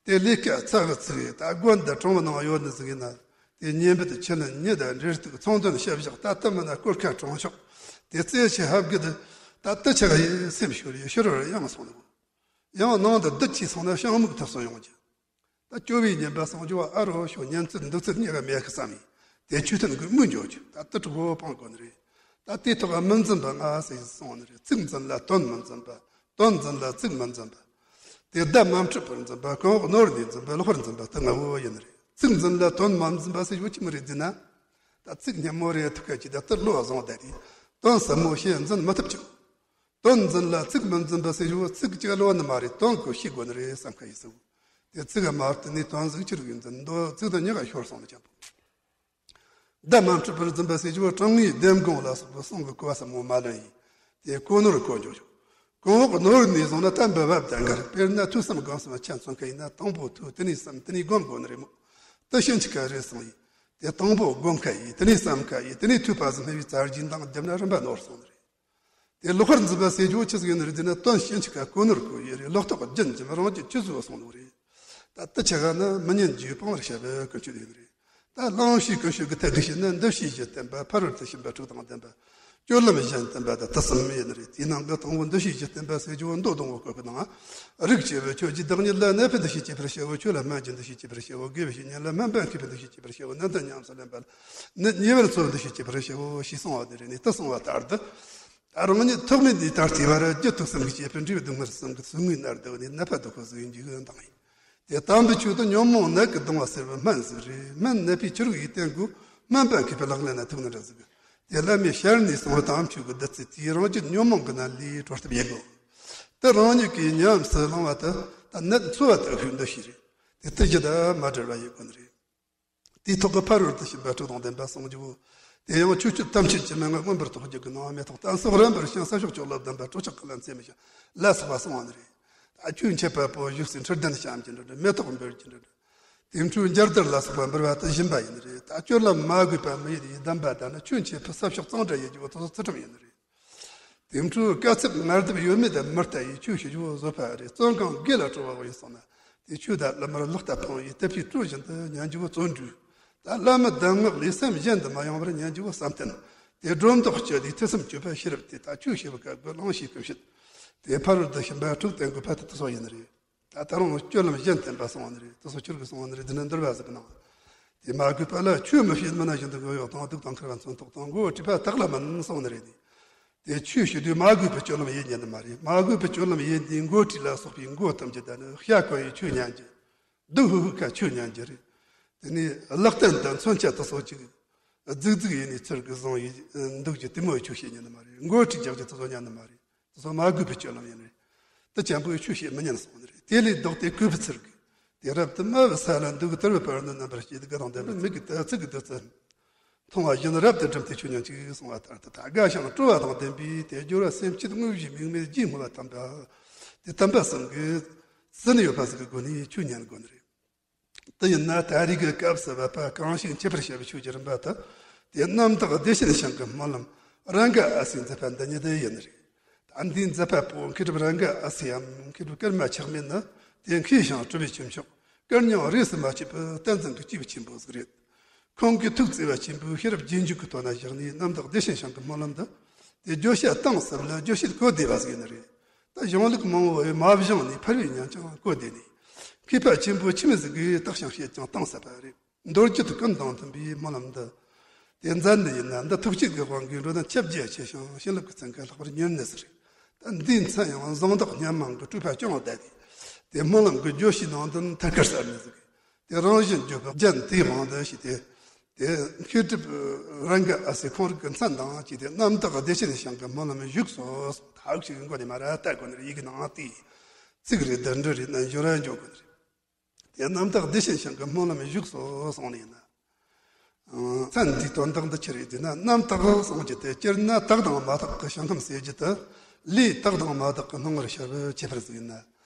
དེ་ལས་ཀ་ཚ་གི་ཚིག་ཡིན། ད་དགོན་དང་གྲོང་བ་ནང་ཡོད་ནི་ཟིག་ཡིན་ན། དེ་ཉེ་འབུད་ཆུ་ལེན་ཉི་ཟླ་འབྲས་ཐུག་ཚོང་དོན་ཞབས་བཞག་ད་ལྟ་མིན་ན་སྐོར་ཁ་གྲོང་ཆོག་དེ་རྩེ་ཆེ་ཧབ་གི་དེ་ད་ལྟ་ཆ་ག་ཡི་སེམས་ཤོར་ཡི་ཕྱི་རོལ་ཡང་སོང་ནི། ཡང་ནང་དུ་བདུད་ཅིག་སོང་ན་ཤང་མུག་ཐུབ་སོང་ཡོང་རྒྱུ། ད་སྐྱོ་བའི་ཉེན་པ་སངས་རྒྱས་པ་ཨ་རོ་ཤོ་ཉན་ཚུལ་འདུག་ཚུལ་གཉིས་ཀ་མེད་གི་བསམ་ཡིན། དེ་ཆོས་མཐུན་གི་མུན་འཇོག་རྒྱུ་ད་ལྟ་གྲུབ་བོ་སྤང་དགོས་ནི་རེད། ད་དེ་ཐོག་མི་འཛིན་པ་ལྔ་ཟེར་གསུངས་ནི་རེད། ཚིག་འཛིན་ལ་དོན་མི་འཛིན་པ། དོན་འཛིན་ལ་ཚིག་མི་འཛིན་པ། དེ་བརྡ་མ་འཕྲོད་པར་འཛིན་པ། གོང་འོག་ནོར་ནས་འཛིན་པ། ལོག་པར་འཛིན་པ་དེ་ལྔ་བོ་ཡིན་ནི་རེད། ཚིག་འཛིན་ལ་དོན་མ་འཛིན་པ་ཟེར་རྒྱུ་ཅི་མི་རེད་ཟེར་ན། ད་ཚིག་སྙན་མོ་རེ་ཐུག་ཁ་ཅིག་ད་ལྟ་བློ་བཟང་བསྡད་དེ། དོན་ཟབ་མོ་བཤད་འཛིན་མི་ཐུབ་ཅིག་དོན་འཛིན་ལ་ཚིག་མི་འཛིན་པ་ཟེར་རྒྱུ་བོ་ཚིག་གཅིག་ལོ་ནི་མ་རེད། དོན་གོ་ཤེས་དགོས་ནི་རེད་བསམ་ཁ་ཡིན་སོ། དེ་ཚིག་མ་བརྟེན་ནས་དོན་ཟིག་ཅི་རིགས་ཡིན་འཛིན་འདོད་ཚིག་དང་གཉིས་ཀ་ཤོར་སོང་ནི་ཅན་པོ། བརྡ་མ་འཕྲོད་པར་འཛིན་པ་ཟེར་རྒྱུ་བོ་དྲང་ངེས་ལྡེམ་དགོང་ལ་སོགས་པའི་གསུང་གི་གོ་བ་ཟབ་མོ་མ་ལོན་ཡིན། དེ་གོ་ནོར་གོ་འཇོག་ཆོག་གོང་འོག་ནོར་ནས་བཟུང་ན་བསྟན་པ་བབ་དང་འགལ། དཔེར་ན་ཐོས་བསམ་སྒོམ་གསུམ་ཆ་མཚོན་ཁ་ཡིན་ན། དང་པོ་ཐོས་དེ་ནས་བསམ་དེ་ནས་སྒོམ་དགོས་ནི་རེད་མོ། དེ་ཕྱིན་ཅི་ཁ་རེད་གསུངས་ཡིན། དེ་དང་པོ་སྒོམ་ཁ་ཡིན། དེ་ནས་བསམ་ཁ་ཡིན། དེ་ནས་ཐོས་པ་ཟིན་སྨྲས་པའི་ཚར་གྱིས་འདང་བརྒྱབ་ན་རིམ་པ་ནོར་སོང་ནི་རེད། དེ་ལོག་པར་འཛིན་པ་ཟེར་རྒྱུ་བོ་ཅི་ཟིག་ཡིན་ནི་རེད་ཟེར་ན། དོན་ཕྱིན་ཅི་ཁ་གོ་ནོར་གོ་ཡི་རེད། ལོག་རྟོག་རྒྱུན་འབྱམས་རང་རྒྱུད་ཆུད་ཟོས་སོང་ནོ་རེད། ད་དེ་ཆ་ག་ན་མི་ཉན་རྒྱུའི་སྤང་བར་བྱ་བའི་ཀུན་སྤྱོད་ཡིན་ནི་རེད། ད་བླང་བྱའི་ཀུན་སྤྱོད་ཀྱི་ཐད་ཀྱི་བཤད་ན། འདུ་བྱེད་བཞི་བསྟན་པ། ཕ་རོལ་ཏུ་ཕྱིན་པ་དྲུག་དང་ལྡན་པ། སྤྱོད་ལམ་གཞན་བསྟན་པ་དང་དེ་གསུམ་ཡིན་ནི་རེད། དེའི་ནང་གི་དང་པོ་འདུ་བྱེད་བཞི་བསྟན་པ་ཟེར་རྒྱུ་བོ་མདོ་སྡོང་བོ་བཀོད་པའི་ནང་། རིགས་སྐྱེ་བའི་ཆོས་ཀྱི་བདག་ཉིད་ལ། གནས་པའི་འདུ་ཤེས་སྐྱེད་པར་བྱའོ། ཆོས་ལ་སྨན་གྱི་འདུ་ཤེས་སྐྱེད་པར་བྱའོ། དགེ་བའི་བཤེས་གཉེན་ལ་སྨན་པ་མཁས་པའི་འདུ་ཤེས་སྐྱེད་པར་བྱའོ། ནན་ཏན་ཉམས་སུ་ལེན་པ་ལ་ནི་ཉེ་བར་འཚོ་བའི་འདུ་ཤེས་སྐྱེད་པར་བྱའོ་ཞེས་གསུངས་པ་དེ་རེད་ནི། དེ་གསུངས་པ་ལྟར་དུ། ད་རང་ཉིད་ཐོག་མེད་འདི་ལྟར་བལྟས་པར་རྒྱུ་དུག་གསུམ་གྱི་སྐྱེ་འཕེལ། འབྲས་བུ་སྡུག་བསྔལ་གསུམ་གྱི་ཚོགས། དངོས་ནད་བདག་ནི་ནད་པ་སྡུག་པོ་ཟིག་ཡིན་རྒྱུ་གི་དོན་དག་ཡིན། དེ་དམ་པའི་ཆོས་དང་ཉོན་མོངས་ནད་ཀྱི་སྡང་བ་སེལ་བའི་སྨན་ཟིག་རེད། སྨན་ནད་པའི་ཆི་རིགས་ཡིན་བསྟེན་དགོས། སྨན་པ་མཁས་པའི་ལག་ལེན་ན་ཐུག་ན་འདྲ་ཟིག་དེ་བླ་མའི་ཞལ་ནས་གསུངས་པ་དམ་ཆོས་ཀྱི་བདུད་རྩི་དེས། རང་རྒྱུད་ཉོན་མོངས་ཀྱི་ནད་ལས་གྲོལ་ཐབས་ཡིན་དགོས། དེ་རང་ཉིད་ཀྱིས་ཉམས་སུ་བླང་བ་དེ་ད་ནད་འཚོ་བ་དེ་ཤུགས་འདུ་ཤེས་རེད། དེ་ལྟ་ཞིག་ད་མ་བྲལ་བ་ཡིན་དགོས་ནི་རེད། དེའི་ཐོག་གི་ཕ་རོལ་ཏུ་ཕྱིན་པ་དྲུག་དང་ལྡན་པ་གསུངས་རྒྱུ་བོ། དེ་ཡང་ཆོས་སྤྱོད་ཐམས་ཅད་ཀྱི་མན་ངག་མངོན་པར་རྟོགས་རྒྱུ་གི་ནང་མེ་ཏོག་ལྟ་སོགས་རིམ་པར་བྱུང་། ས་ཕྱོགས་ཅོག་ལ་ལྡན་པ་སྲོག་ཆགས་ཀུན་ལ་འཚེ་མི་ཤིང་ལ་སོགས་པ་གསུངས་པ་ནི་རེད། ད་ཆོས་འཆད་པ་པོ་བཞུགས་སའི་ཁྲི་གདན་བཤམས་ཀྱི་འདྲ་འདྲ། མེ་ཏོག་འབུལ་གྱི་འདྲ་འདྲ། དེ་འཕྲོའི་འཇའ་རྡུལ་ལ་སོགས་པ་འབུལ་བ་དེ་སྦྱིན་པ་ཡིན་ནི་རེད། ད་སྤྱོད་ལམ་མ་གོས་པ་མི་ཡི་ཡི་དམ་པ་དང་ནི། ཆོས་འཆད་པའི་ས་ཕྱོགས་གཙང་སྦྲ་ཡིན་རྒྱུ་བོ་དེ་ཚོ་ཚུལ་ཁྲིམས་ཡིན་ནི་རེད། དེ་འཕྲོའི་དཀའ་ཚེགས་ངལ་དུབ་ཡོད་མེད་དང་མི་ལྟ་ཡི་ཆོས་བྱེད་རྒྱུ་བོ་བཟོད་པ་རེད། བཙོན་ཁང་སྒེར་ལ་སྤྲོ་བ་བོ་ཡིན་སོང་ན། དེ་ཆོས་དང་བླ་མར་ལག་རྟག་འཕངས་ཡི་དད་པའི་སྤྲོ་བཞིན་དུ་ཉན་རྒྱུ་བོ་བརྩོན་འགྲུས། ད་བླ་མའི་གདམས་ངག་ལས་སེམས་གཞན་དུ་མ་ཡོང་བར་ཉན་རྒྱུ་བོ་བསམ་གཏན། དེ་སྒྲོ་འདོགས་གཅོད་དེ་ཐོས་བསམ་སྤྱོད་པ་ཤེས་རབ་དེ། ད་ཆོས་བྱེད་པའི་སྐབས་ཀྱི་ལང་ཤེས་ཀུན་བཤད་དེ། ཕ་རོལ་ཏུ་ཕྱིན་པ་དྲུག་བསྟེན་དགོས་པ་དེ་དེ་ཚོ་ཡིན་ནི་རེད། ད་ད་རུང་སྤྱོད་ལམ་གཞན་བསྟེན་པ་གསུངས་པ་ནི་རེད། དེ་ཚོ་ཁྱོད་ཀྱིས་གསུངས་པ་ནི་རེད། འདི་ནི་འདུལ་བ་ཟིག་གི་ནང་། དེ་མ་གོས་པ་ལ་ཆོས་མི་བྱེད། མི་ན་བཞིན་དུ་མགོ་གཡོག་དང་། དུག་དང་འཁར་བ་མཚོན་ཐོགས་དང་། མགོ་བོ་བྲེགས་པ་དག་ལ་མིན་གསུངས་པ་ནི་རེད། དེ་ཆོས་བྱེད་དུས་མ་གོས་པའི་སྤྱོད་ལམ་ཡེ་ཉན་ནི་མ་རེད། མ་གོས་པའི་སྤྱོད་ལམ་ཡེ་དུས་མགོ་བྲེགས་ལ་སོགས་པའི་མགོ་བཏུམ་རྒྱུ་དང་ནི། ཤ་གོན་ཡི་ཆོས་ཉན་རྒྱུ། སྡུག་ཧུ་ཧུ་ཁ་ཆོས་ཉན་རྒྱུ་རེད། དེ་ནས་ལག་རྟེན་དང་མཚོན་ཆ་དེ་ཚོ་ཅིག་རྫིག་རྫིག་ཡེ་ནས་ཚུར་གི་བཟུང་ཡི་འདུག་རྒྱུ་དེ་མོ་ཆོས་བྱེད་ཉན་ནི་མ་རེད། མགོ་བྲེགས་རྒྱག་རྒྱུ་དེ་ཚོ་ཉན་ནི་མ་རེད། དེ་ཚོ་མ་གོས་པའི་སྤྱོད་ལམ་ཡིན་རེད། དེ་ཅན་པོའི་ཆོས་བྱེད་མི་ཉན་གསུངས་ནི་རེད། དེ་ལས་ལྡོག་སྟེ་གུས་པའི་ཚུལ་གྱིས། དེ་རབ་ཏུ་དམའ་བའི་ས་ལ་འདུག་དེར་བའི་བར་དུ་རྣམ་པར་དཔྱོད། དེ་དགའ་དང་ལྡན་པའི་མིག་གིས་དེ་ཚིག་གི་བདུད་རྩི་མཐོང་བ་བཞིན་རབ་ཏུ་བསྒྲིམས་ཏེ་ཆོས་ཉན་ཅིག་གསུངས་པ་ལྟར་དུ། ད་དགའ་ཞིང་སྤྲོ་བ་དང་ལྡན་པའི་དེ་སྦྱོར་བ་སེམས་བསྐྱེད་དངོས་གཞི་དམིགས་མེད་རྒྱུད་བསྔོ་བ་དམ་པ། དེ་དམ་པ་གསུམ་གྱི་རྩིས་ནི་ཡོད་པ་ཟིག་གི་སྒོ་ནས་ཆོས་ཉན་དགོས་ནི་རེད། དེ་ཡིན་ན་ད་རེས་ཀྱི་སྐབས་སུ་བབ་པ་གང་ཞིག་འཆད་པར་བྱ་བའི་ཆོས་ཀྱི་རིམ་པ་དེ། དེ་རྣམ་དག་བདེ་ཆེན་ཞིང་གི་སྨོན་ལམ་རཱ་ག་ཨ་སའི་མཛད་པ་འདི་ཉིད་དེ་ཡིན་ནི་རེད། ད་འདིའི་མཛད་པ་པོ་མཁས་གྲུབ་རཱ་ག་ཨ་སའམ་མཁས་གྲུབ་ཀརྨ་ཆགས་མེད་ནི། དེ་མཁས་ཤིང་གྲུབ་པའི་ཁྱུ་མཆོག་སྐལ་རྙིང་རིས་སུ་མ་ཆད་པའི་བསྟན་འཛིན་གྱི་སྐྱེས་བུ་ཆེན་པོ་ཟིག་རེད། ཁོང་གིས་ཐུགས་བརྩེ་བ་ཆེན་པོས་ཤེས་རབ་རྗེས་འཇུག་གི་དོན་ལ་བཞག་ནས་རྣམ་དག་བདེ་ཆེན་ཞིང་གི་སྨོན་ལམ་འདི། དེ་བརྗོད་བྱ་གཏིང་ཟབ་ལ་རྗོད་བྱེད་གོ་བདེ་བ་ཟིག་ཡིན་ནི་རེད། ད་གཞུང་ལུགས་མང་བོ་ཡི་མ་བཞེངས་ནས་ཕལ་བའི་ཉན་ཀྱང་གོ་བདེ་ནས། མཁས་པ་ཆེན་པོ་ཆི་མོ་ཟིག་གིས་བརྟགས་ཤིང་དཔྱད་ཀྱང་གཏིང་ཟབ་པ་རེད། མདོ་རྒྱུད་ཀུན་དང་མཐུན་པའི་སྨོན་ལམ་འདི། དེ་མཛད་འདི་ཡིན་ན་འདི་ཐུགས་བསྐྱེད་ཀྱི་དབང་གིས་འགྲོ་དོན་ཁྱབ་རྒྱ་ཆེ་ཞིང་བྱིན་རླབས་ཀྱི་ཚན་ཁ་ལྷག་པར་མྱུར་ནི་ཟིག་རེད། ད་འདིའི་མཚན་ཡང་གཟེངས་རྟགས་སྙན་མང་གི་སྤྲོས་པ་ཅུང་བསྡད་དེ། དེ་སྨོན་ལམ་གྱི་བརྗོད་བྱའི་ནང་དོན་ཐད་ཀར་གསལ་ནི་ཟིག་གིས། དེ་རང་བཞིན་བརྗོད་པའི་རྒྱན་དེའི་དབང་དུ་བྱས་ཏེ། དེ་མཁས་གྲུབ་རཱ་ག་ཨ་སའི་ཁོང་རང་གི་མཚན་དང་བཅས་ཏེ་རྣམ་དག་བདེ་ཆེན་ཞིང་གི་སྨོན་ལམ་བཞུགས་སོ་གསུངས། ད་འུ་ཅག་གི་མགོ་ནས་མར་ར་བལྟ་དགོས་ནི་རེད། ཡི་གེ་ནང་དེ་ཚིག་རེ་བསྡུ་འགྲོ་རེ་ན་འགྱུར་ར་འགྱོ་དགོས་ནི་རེད། དེ་རྣམ་དག་བདེ་ཆེན་ཞིང་གི་སྨོན་ལམ་བཞུགས་སོ་གསུངས་ནས་ན། མཚན་འདིའི་དོན་དག་འདི་ཆི་རེད་ཟེར་ན། རྣམ་དག་གསུངས་ཀྱི་དེ་སྤྱིར་ན་དག་དང་མ་དག་གི་ཞིང་ཁམས་ཟེར་རྒྱུ་དེ། ལས་དག་དང་མ་དག་གི་སྣང་ངོར་ཤར་བའི་ཁྱད་པར་ཟིག་ཡིན་ན།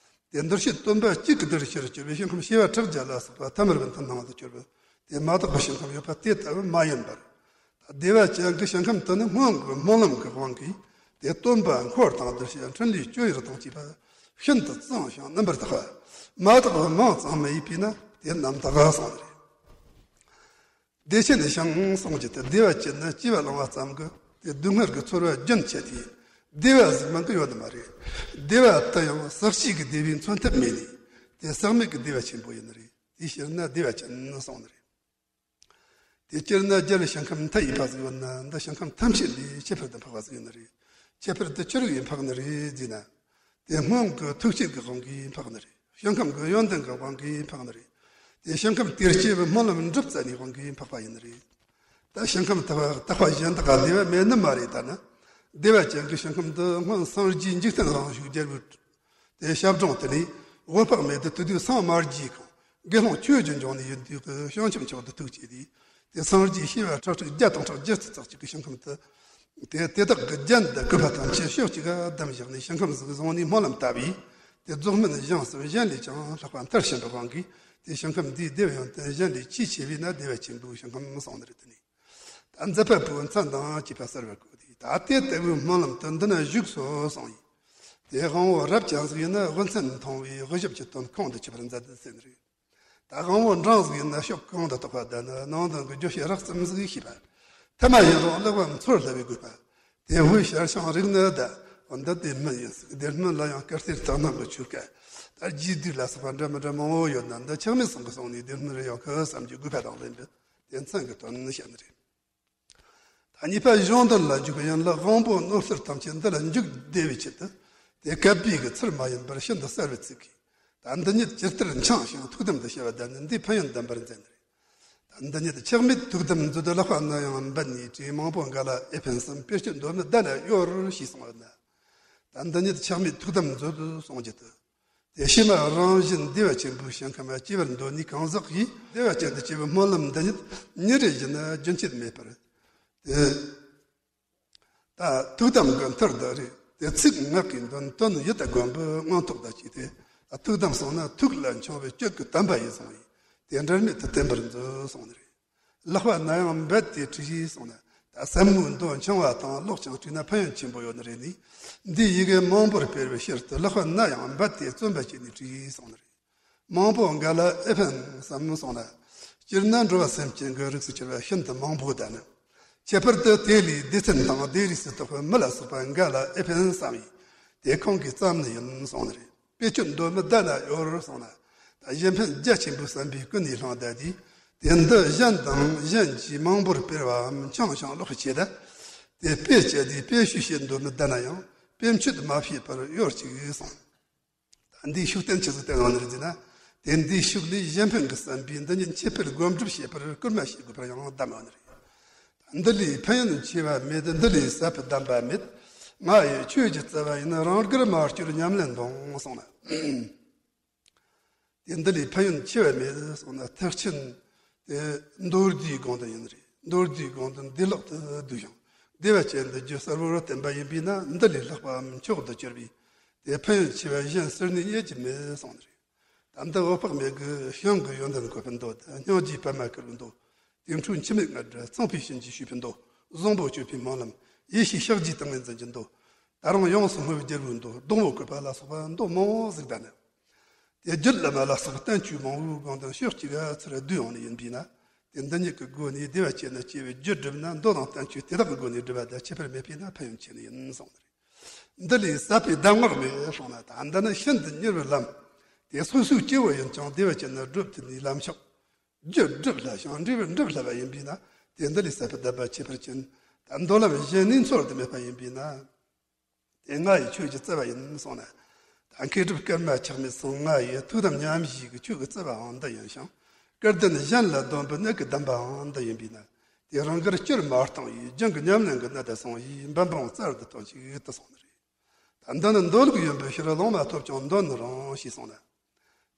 དེ་འདུལ་བྱེད་སྟོན་པ་གཅིག་གི་བདེར་ཤར་གྱུར་པའི་ཞིང་ཁམས་བྱེ་བ་ཕྲག་བརྒྱ་ལ་སོགས་པ་ཐ་མལ་པའི་མཐུན་སྣང་དུ་གྱུར་པའི་དེ་མ་དག་པའི་ཞིང་ཁམས་ཡོད་པ་དེ་ལྟ་བུ་མ་ཡིན་པར། བདེ་བ་ཅན་གྱི་ཞིང་ཁམས་དེ་ནི་སྔོན་གྱི་སྨོན་ལམ་གྱི་དབང་གིས་དེ་སྟོན་པ་འཁོར་དང་གདུལ་བྱ་འཕྲིན་ལས་སྤྱོད་ཡུལ་དང་བཅས་པ་ཤིན་ཏུ་གཙང་ཞིང་རྣམ་པར་དག་པ། མ་དག་པ་མིང་ཙམ་མི་ཡིན་པས་ན་དེ་རྣམ་དག་གསུངས་ནི་རེད། བདེ་ཆེན་ཞིང་གསུངས་ཀྱི་དེ་བདེ་བ་ཅན་ནི་སྐྱེ་བ་བླང་བ་ཙམ་གྱིས་དེ་སྡུག་བསྔལ་གྱི་ཚོར་བ་རྒྱུན་ཆད་དེ། བདེ་བ་ཟིག་མིན་གྱི་ཡོད་ནི་མ་རེད། བདེ་བ་དེ་ཡང་ཟག་བཅས་ཀྱི་བདེ་བས་མཚོན་ཐབས་མེད་ནས། དེ་ཟག་མེད་ཀྱི་བདེ་བ་ཆེན་པོ་ཡིན་ནི་རེད། དེའི་ཕྱིར་ན་བདེ་བ་ཅན་གསུངས་ནི་རེད། དེ་སྤྱིར་ན་རྒྱལ་བའི་ཞིང་ཁམས་མཐའ་ཡས་པ་ཟིག་ཡོད་ན། འདི་ཞིང་ཁམས་ཐམས་ཅད་ལས་ཁྱད་པར་དུ་འཕགས་པ་ཟིག་ཡིན་ནི་རེད། ཁྱད་པར་དུ་ཆི་རིགས་ཡིན་འཕགས་ནི་རེད་ཟེར་ན། དེ་སྔོན་གྱི་ཐུགས་བསྐྱེད་ཀྱི་དབང་གིས་འཕགས་ནི་རེད། ཞིང་ཁམས་ཀྱི་ཡོན་ཏན་གྱི་དབང་གིས་འཕགས་ནི་རེད། དེ་ཞིང་ཁམས་དེར་སྐྱེ་བའི་སྨོན་ལམ་འགྲུབ་ཙ་ནས་དབང་གིས་འཕགས་པ་ཡིན་ནི་རེད། ད་ཞིང་ཁམས་དག་པ་དག་པ་གཞན་དག་ག་བདེ་བ་མེད་ནི་མ་རེད། ད་ནི་བདེ་བ་ཅན་གྱི་ཞིང་ཁམས་འདི་སྔོན་སངས་རྒྱས་འཇིག་རྟེན་རང་བཞུགས་རྒྱལ་པོའི་དེ་ཞབས་དྲུང་དེ་ནས་འོད་དཔག་མེད་དུ་དེ་དུས་སངས་མ་རྒྱས་གོང་དགེ་སློང་ཆོས་ཀྱི་འབྱུང་གནས་ཡིན་དུས་ཀྱི་བྱང་ཆུབ་མཆོག་ཏུ་ཐུགས་བསྐྱེད་དེ། དེ་སངས་རྒྱས་བྱེ་བ་ཁྲག་ཁྲིག་བརྒྱ་སྟོང་ཕྲག་བརྒྱད་ཅུ་ཙམ་ཅིག་གི་ཞིང་ཁམས་དུ། དེ་དེ་དག་གི་རྒྱན་དང་གུས་པ་ཐམས་ཅད་ཕྱོགས་གཅིག་ག་བསྡམས་བཞག་ནས་ཞིང་ཁམས་ཟིག་བཟུང་ནས་སྨོན་ལམ་བཏབ་པས། དེ་རྫོགས་སྨིན་བཞེངས་སུ་གཞན་ལས་ཀྱང་ལྷག་པ་མཐར་ཕྱིན་པའི་དབང་གིས། དེ་ཞིང་ཁམས་འདིའི་བདེ་བའི་ཡོན་ཏན་གཞན་ལས་ཆེས་ཆེ་བས་ན་བདེ་བ་ཆེན་པོའི་ཞིང་ཁམས་གསུངས་ནི་རེད། དེ་ནས། ད་མཛད་པ་པོའི་མཚན་དང་བཅས་པ་གསལ་བར་བཀོད་དེ། ད་དེ་ལྟ་བུའི་སྨོན་ལམ་དུ་འདི་ན་བཞུགས་སོ་གསུངས་ཡིན། དེ་དབང་པོ་རབ་ཅན་ཟིག་ཡིན་ན་དབུ་མཚན་མཐོང་བའི་དབུ་ཞབས་ཀྱི་དོན་ཁོང་དུ་ཆུད་པར་མཛད་དེ་ཟེར་ནི་རེད། ད་དབང་པོ་འབྲིང་ཟིག་ཡིན་ན་ཕྱོགས་གང་དུ་གཏོགས་པ་བསྡད་ན་ནང་དོན་གྱི་རྗོད་བྱེད་རགས་ཙམ་ཟིག་ཤེས་པ། ཐ་མ་ཡིན་རུང་ལེགས་པར་འཚོལ་སླ་བའི་དགོས་པ། དེ་དབུས་ཞལ་བྱང་རིགས་ནི་ད་འོ་འདི་བདེ་སྨོན་ཡིན་ཟིག་བདེ་སྨོན་ལ་ཡང་བཀའ་གཏེར་དག་སྣང་གི་ཆོས་སྐད། ད་རྗེས་ཟློས་ལ་སོགས་པ་འདྲ་མི་འདྲ་མང་བོ་ཡོད་ན། འདི་ཆགས་མེད་ཚང་གི་གསུང་ནས་བདེ་སྨོན་རེ་ཡོད་གི་བསམ་གྱི་དགོས་པ་དང་ལྡན་པའི་དེ་མཚན་གྱི་དོན་བཤད་ནི་རེད། ད་གཉིས་པ་གཞུང་དོན་ལ་འཇུག་པའི་ཡན་ལག་དབང་པོ་རྣོ་གསར་ཐམས་ཅད་འདི་ལ་འཇུག་བདེ་བའི་ཆེད་དུ། དེ་བཀབ་པའི་གི་ཚུལ་མ་ཡིན་པར་ཤིན་ཏུ་གསལ་བའི་ཚིག་གིས། ད་འདི་ཉིད་ཇི་ལྟར་འཆང་ཞིང་ཐུགས་དམ་དུ་བྱ་བ་བསྟན་ནས་འདིའི་ཕན་ཡོན་བསྟན་པར་མཛད་ནི་རེད། ད་འདི་ཉིད་ཆགས་མེད་ཐུགས་དམ་མཛོད། ལག་པ་ན་ཡང་འབད་ནས་བྲིས། མང་པོ་འགའ་ལ་ཨེ་ཕན་བསམ། དཔེ་སྤྱོད་མདོ་མི་བདག་ན་གཡོར་ཞེས་གསུངས་པ་ན། ད་འདི་ཉིད་ཆགས་མེད་ཐུགས་དམ་མཛོད་གསུང་རྒྱུ་དེ། དེ་ཕྱི་མ་རང་བཞིན་བདེ་བ་ཆེན་པོའི་ཞིང་ཁམས་སྐྱེ་བར་འདོད་ནས་གང་ཟག་གིས་བདེ་བ་ཅན་དུ་སྐྱེ་བའི་སྨོན་ལམ་འདི་ཉིད་ཉིན་རེ་བཞིན་རྒྱུན་ཆད་མེད་པར། དེ་ད་ཐུགས་དམ་གྱི་མཐར་འདི་རེད། དེ་ཚིག་ངག་གི་འདོན་དོན་ཡིད་དུ་བསྒོམ་པའི་མངོན་རྟོགས་དང་བཅས་ཏེ། ད་ཐུགས་དམ་སོང་ན་ཐུགས་ལ་འཆང་བའི་སྤྱོད་ཀྱི་དམ་པ་ཡིན་གསུངས་ཡིན། དེ་འབྲལ་མེད་དུ་བརྟན་པར་མཛོད་གསུངས་ནི་རེད། ལག་པ་ན་ཡང་འབད་དེ་བྲིས་གསུངས་ན། ད་ཟབ་མོའི་མདོ་འཆང་བ་དང་ཀློག་ཅིང་བྲིས་ན་ཕན་ཡོན་ཆེན་པོ་ཡོད་ནི་རེད་ནི། འདིའི་ཡི་གེ་མང་པོར་སྤེལ་བའི་ཕྱིར་དུ། ལག་པ་ན་ཡང་འབད་དེ་བརྩོན་པ་བྱས་ནས་བྲིས་གསུངས་ནི་རེད། མང་པོ་འགའ་ལ་ཨེ་ཕན་བསམ་གསུངས་ན། སྤྱིར་ན་འགྲོ་བ་སེམས་ཅན་གྱི་རིགས་སུ་གྱུར་པ་ཤིན་ཏུ་མང་པོ་དང་ནི། ཁྱད་པར་དུ་དེ་ལས་སྡེ་ཚན་དང་སྡེ་རིགས་སུ་གཏོགས་པའི་མི་ལ་སོགས་པ་འགའ་ལ་ཨེ་ཕན་བསམ་ཡིས། དེ་ཁོང་གིས་བརྩམས་ནི་ཡིན་གསུངས་ནི་རེད། དཔེ་སྤྱོད་མདོ་མི་བདག་ན་གཡོར་གསུངས་ན། ད་གཞན་ཕན་རྒྱ་ཆེན་པོའི་བསམ་པས་ཀུན་ནས་བསླངས་ཏེ། དེ་འདི་གཞན་དང་གཞན་གྱིས་མང་པོར་སྤེལ་བའམ་འཆང་ཞིང་ཀློག་པའི་ཆེད་དུ། དེ་དཔེ་བྱས་ཏེ་དཔེ་བཤུས་བྱེད་མདོ་མི་བདག་ན་ཡང་དཔེ་མཆོད་མ་བྱས་པར་གཡོར་ཅིག་གསུངས། ད་འདིའི་ཤུགས་བསྟན་ཆི་ཟིག་བསྟན་ཡོད་ནི་རེད་ཟེར་ན། དེ་འདིའི་ཤུགས་ལས་གཞན་ཕན་གྱི་བསམ་པས་འདི་ཉིད་འཆད་སྤེལ་སྒོམ་སྒྲུབ་བྱེད་པར་སྐུལ་མ་བྱེད་དགོས་པར་ཡང་གདམས་ཡོད་ནི་རེད། ད་འདི་ལས་ཕན་ཡོན་ཆེ་བ་མེད། འདི་ལས་ཟབ་པའི་གདམས་པ་མེད། ང་ཡི་ཆོས་ཀྱི་རྩ་བ་ཡིན། རང་དགར་མ་བསྐྱུར་ཉམས་ལེན་དང་གསུངས་ན། དེ་འདི་ལས་ཕན་ཡོན་ཆེ་བ་མེད་གསུངས་ན། ཐེག་ཆེན་དེ་མདོ་སྡེའི་དགོངས་དོན་ཡིན་ནི་རེད། མདོ་སྡེའི་དགོངས་དོན་བདེ་བླག་ཏུ་བསྡུས་ཤིང་བདེ་བ་ཅན་དུ་རྒྱུད་གསལ་བོར་བསྟན་པ་ཡིན་པས་ན། འདི་ལས་ལྷག་པའམ་མཆོག་ཏུ་གྱུར་པའི་དེ་ཕན་ཡོན་ཆེ་བ་གཞན་ཟེར་ནས་རྙེད་ཀྱི་མེད་གསུངས་ནི་རེད། ད་འདི་འོད་དཔག་མེད་ཀྱིས་བྱང་གི་ཡོན་ཏན་བཀོད་པའི་མདོ་དང་། སྙིང་རྗེའི་པདྨ་དཀར་པོའི་མདོ། དེ་འཕྲོས་འཆི་མེད་རྔ་སྒྲ་ཚངས་པའི་བྱིན་གྱིས་ཞུས་པའི་མདོ། བཟང་པོ་སྤྱོད་པའི་སྨོན་ལམ། ཡེ་ཤེས་ཕྱག་རྒྱའི་ཏིང་ངེ་འཛིན་གྱི་མདོ། ད་རུང་ཡོངས་སུ་བསྔོ་བའི་རྒྱལ་པོའི་མདོ། སྡོང་པོ་བཀོད་པ་ལ་སོགས་པ་མདོ་མང་བོ་ཟིག་ད་ནི། དེ་རྒྱུད་བླ་མ་ལ་སོགས་པ་བསྟན་བཅོས་མང་བོའི་དགོངས་དོན་ཕྱོགས་གཅིག་ག་ཚུར་བསྡུས་ཡོང་ནི་ཡིན་པས་ན། དེ་འདི་ཉིད་ཀྱི་སྒོ་ནས་བདེ་བ་ཅན་དུ་སྐྱེ་བའི་རྒྱུ་བསྒྲུབ་ན། མདོ་དང་བསྟན་བཅོས་དེ་དག་གི་སྒོ་ནས་བསྒྲུབ་པ་དང་ཁྱད་པར་མེད་པས་ན་ཕན་ཡོན་ཆེ་ནི་ཡིན་གསུངས་ནི་རེད། འདི་ལས་ཟབ་པའི་གདམས་ངག་མེད་གསུངས་ན། ད་འདི་ནི་ཤིན་ཏུ་མྱུར་བའི་ལམ། དེ་སོ་སོའི་སྐྱེ་བོ་ཡིན་ཀྱང་བདེ་བ་ཅན་དུ་སྒྲུབ་ཐུབ་ནི་ལམ་མཆོག་རྒྱུ་སྒྲུབ་སླ་ཞིང་འབྲས་བུ་འགྲུབ་སླ་བ་ཡིན་པས་ན། དེ་འདི་ལས་ཟབ་པའི་གདམས་པ་ཁྱད་པར་ཅན། ད་མདོ་ལམ་གཞན་ནས་འཚོལ་དུ་མེད་པ་ཡིན་པས་ན། དེ་ང་ཡི་ཆོས་ཀྱི་རྩ་བ་ཡིན་གསུངས་ན། ད་མཁས་གྲུབ་ཀརྨ་ཆགས་མེད་ཚང་ང་ཡི་ཐུགས་དམ་ཉམས་བཞེས་ཀྱི་ཆོས་ཀྱི་རྩ་བའང་འདི་ཡིན་ཞིང་། སྐལ་ལྡན་གཞན་ལ་འདོན་པའི་གནད་ཀྱི་གདམས་པའང་འདི་ཡིན་པས་ན། དེ་རང་དགར་བསྐྱུར་མ་བཏང་བའི་རྒྱུན་གྱི་ཉམས་ལེན་གྱི་གནད་དུ་སོང་བའི་འབད་འབུངས་རྩལ་དུ་གཏོང་ཞིག་ཏུ་གསུངས་ནི་རེད། ད་འདི་ནི་མདོ་ལུགས་ཡིན་པའི་ཕྱིར། ལུང་མ་ཐོབ་ཀྱང་འདོན་རུང་ཞེས་གསུངས་ན།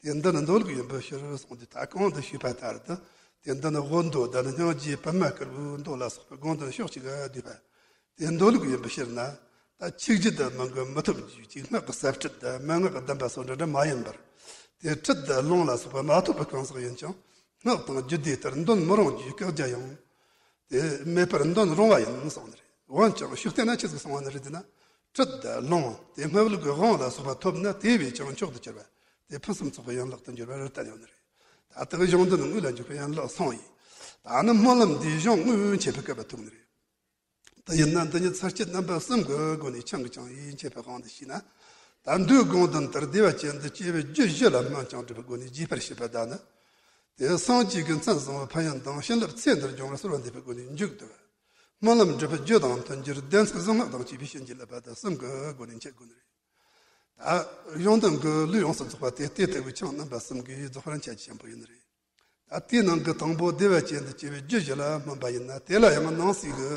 དེ་འདི་ནི་མདོ་ལུགས་ཡིན་པའི་ཕྱིར་གསུངས་ཏེ། ད་གོང་དུ་ཞུས་པ་ལྟར་དུ། དེ་འདི་ནི་འོད་མདོ་དང་སྙིང་རྗེ་པདྨ་དཀར་པོའི་མདོ་ལ་སོགས་པའི་དགོངས་དོན་ཕྱོགས་གཅིག་ག་བསྡུས་པ། དེ་མདོ་ལུགས་ཡིན་པའི་ཕྱིར་ན། ད་ཆོས་བརྒྱུད་དུ་མི་འགོད་མི་ཐོབ་རྒྱུད་ཅིག་སྔགས་ཀྱི་ཟབ་ཁྲིད་དང་མན་ངག་གི་གདམས་པ་སོགས་འདྲ་འདྲ་མ་ཡིན་པར། དེ་ཁྲིད་དང་ལུང་ལ་སོགས་པ་མ་ཐོབ་པའི་གང་ཟག་ཡིན་ཀྱང་། སྔགས་དང་རྒྱུད་སྡེ་ལྟར་འདོན་མི་རུང་རྒྱུའི་བཀག་རྒྱ་ཡང་དེ་མེད་པར་འདོན་རུང་བ་ཡིན་གསུངས་ནི་རེད། འོན་ཀྱང་ཤུགས་བསྟན་ན་ཆི་ཟིག་གསུངས་པ་ནི་རེད་ཟེར་ན། ཁྲིད་དང་ལུང་དེ་སྔགས་ལུགས་ཀྱི་དབང་ལ་སོགས་པ་ཐོབ་ན་དེ་བས་ཀྱང་མཆོག་ཏུ་གྱུར་པ། དེ་ཕུན་སུམ་ཚོགས་པའི་ཡན་ལག་ཏུ་འགྱུར་བར་བསྟན་ཡོད་ནི་རེད། ད་ལྟ་གཞུང་དོན་དངོས་ལ་འཇུག་པའི་ཡན་ལག་སོང་ཡིན། ད་ནི་སྨོན་ལམ་འདིའི་གཞུང་དངོས་མཁྱེན་པའི་སྐབས་ལ་ཐུག་ནི་རེད། དེ་ཡིན་ན་འདི་ཉིད་ཚར་གཅོད་རྣམ་པ་གསུམ་གྱི་སྒོ་ནས་ཆང་གིས་ཀྱང་ཡིད་མཁྱེན་པའི་དབང་དུ་བྱས་ན། ད་མདོའི་དགོངས་དོན་ལྟར་བདེ་བ་ཅན་དུ་སྐྱེ་བའི་རྒྱུ་བཞི་ལ་སྨོན་ཅིང་སྒྲུབ་པའི་སྒོ་ནས་རྒྱས་པར་བཤད་པ་དང་ནི། དེ་སངས་རྒྱས་ཀྱི་མཚན་བཟང་བོའི་ཕན་ཡོན་དང་བྱིན་རླབས་ཚེ་འདིར་འབྱུང་བར་གསོལ་བ་འདེབས་པའི་སྒོ་ནས་མཇུག་བསྡུ་བ། སྨོན་ལམ་འགྲུབ་པའི་རྒྱུ་དང་མཐུན་རྒྱུར་གདན་ཚིགས་གཟུངས་སྔགས་དང་བཅས་པའི་བྱིན་གྱིས་བརླབས་པ་དང་གསུམ་གྱི་སྒོ་ནས་འཆད་དགོས་ནི་རེད། ད་གཞུང་དོན་གྱི་ལུས་ཡོངས་སུ་རྫོགས་པ་དེ་དེ་ལྟ་བུའི་ཆང་རྣམ་པ་གསུམ་གྱིས་རྫོགས་པར་འཆད་ཀྱི་ཆེན་པོ་ཡིན་ནི་རེད། ད་དེའི་ནང་གི་དང་པོ་བདེ་བ་ཅན་དུ་སྐྱེ་བའི་རྒྱུ་བཞི་ལ་སྨོན་པ་ཡིན་ན། དེ་ལ་ཡང་ནང་གསེས་ཀྱི་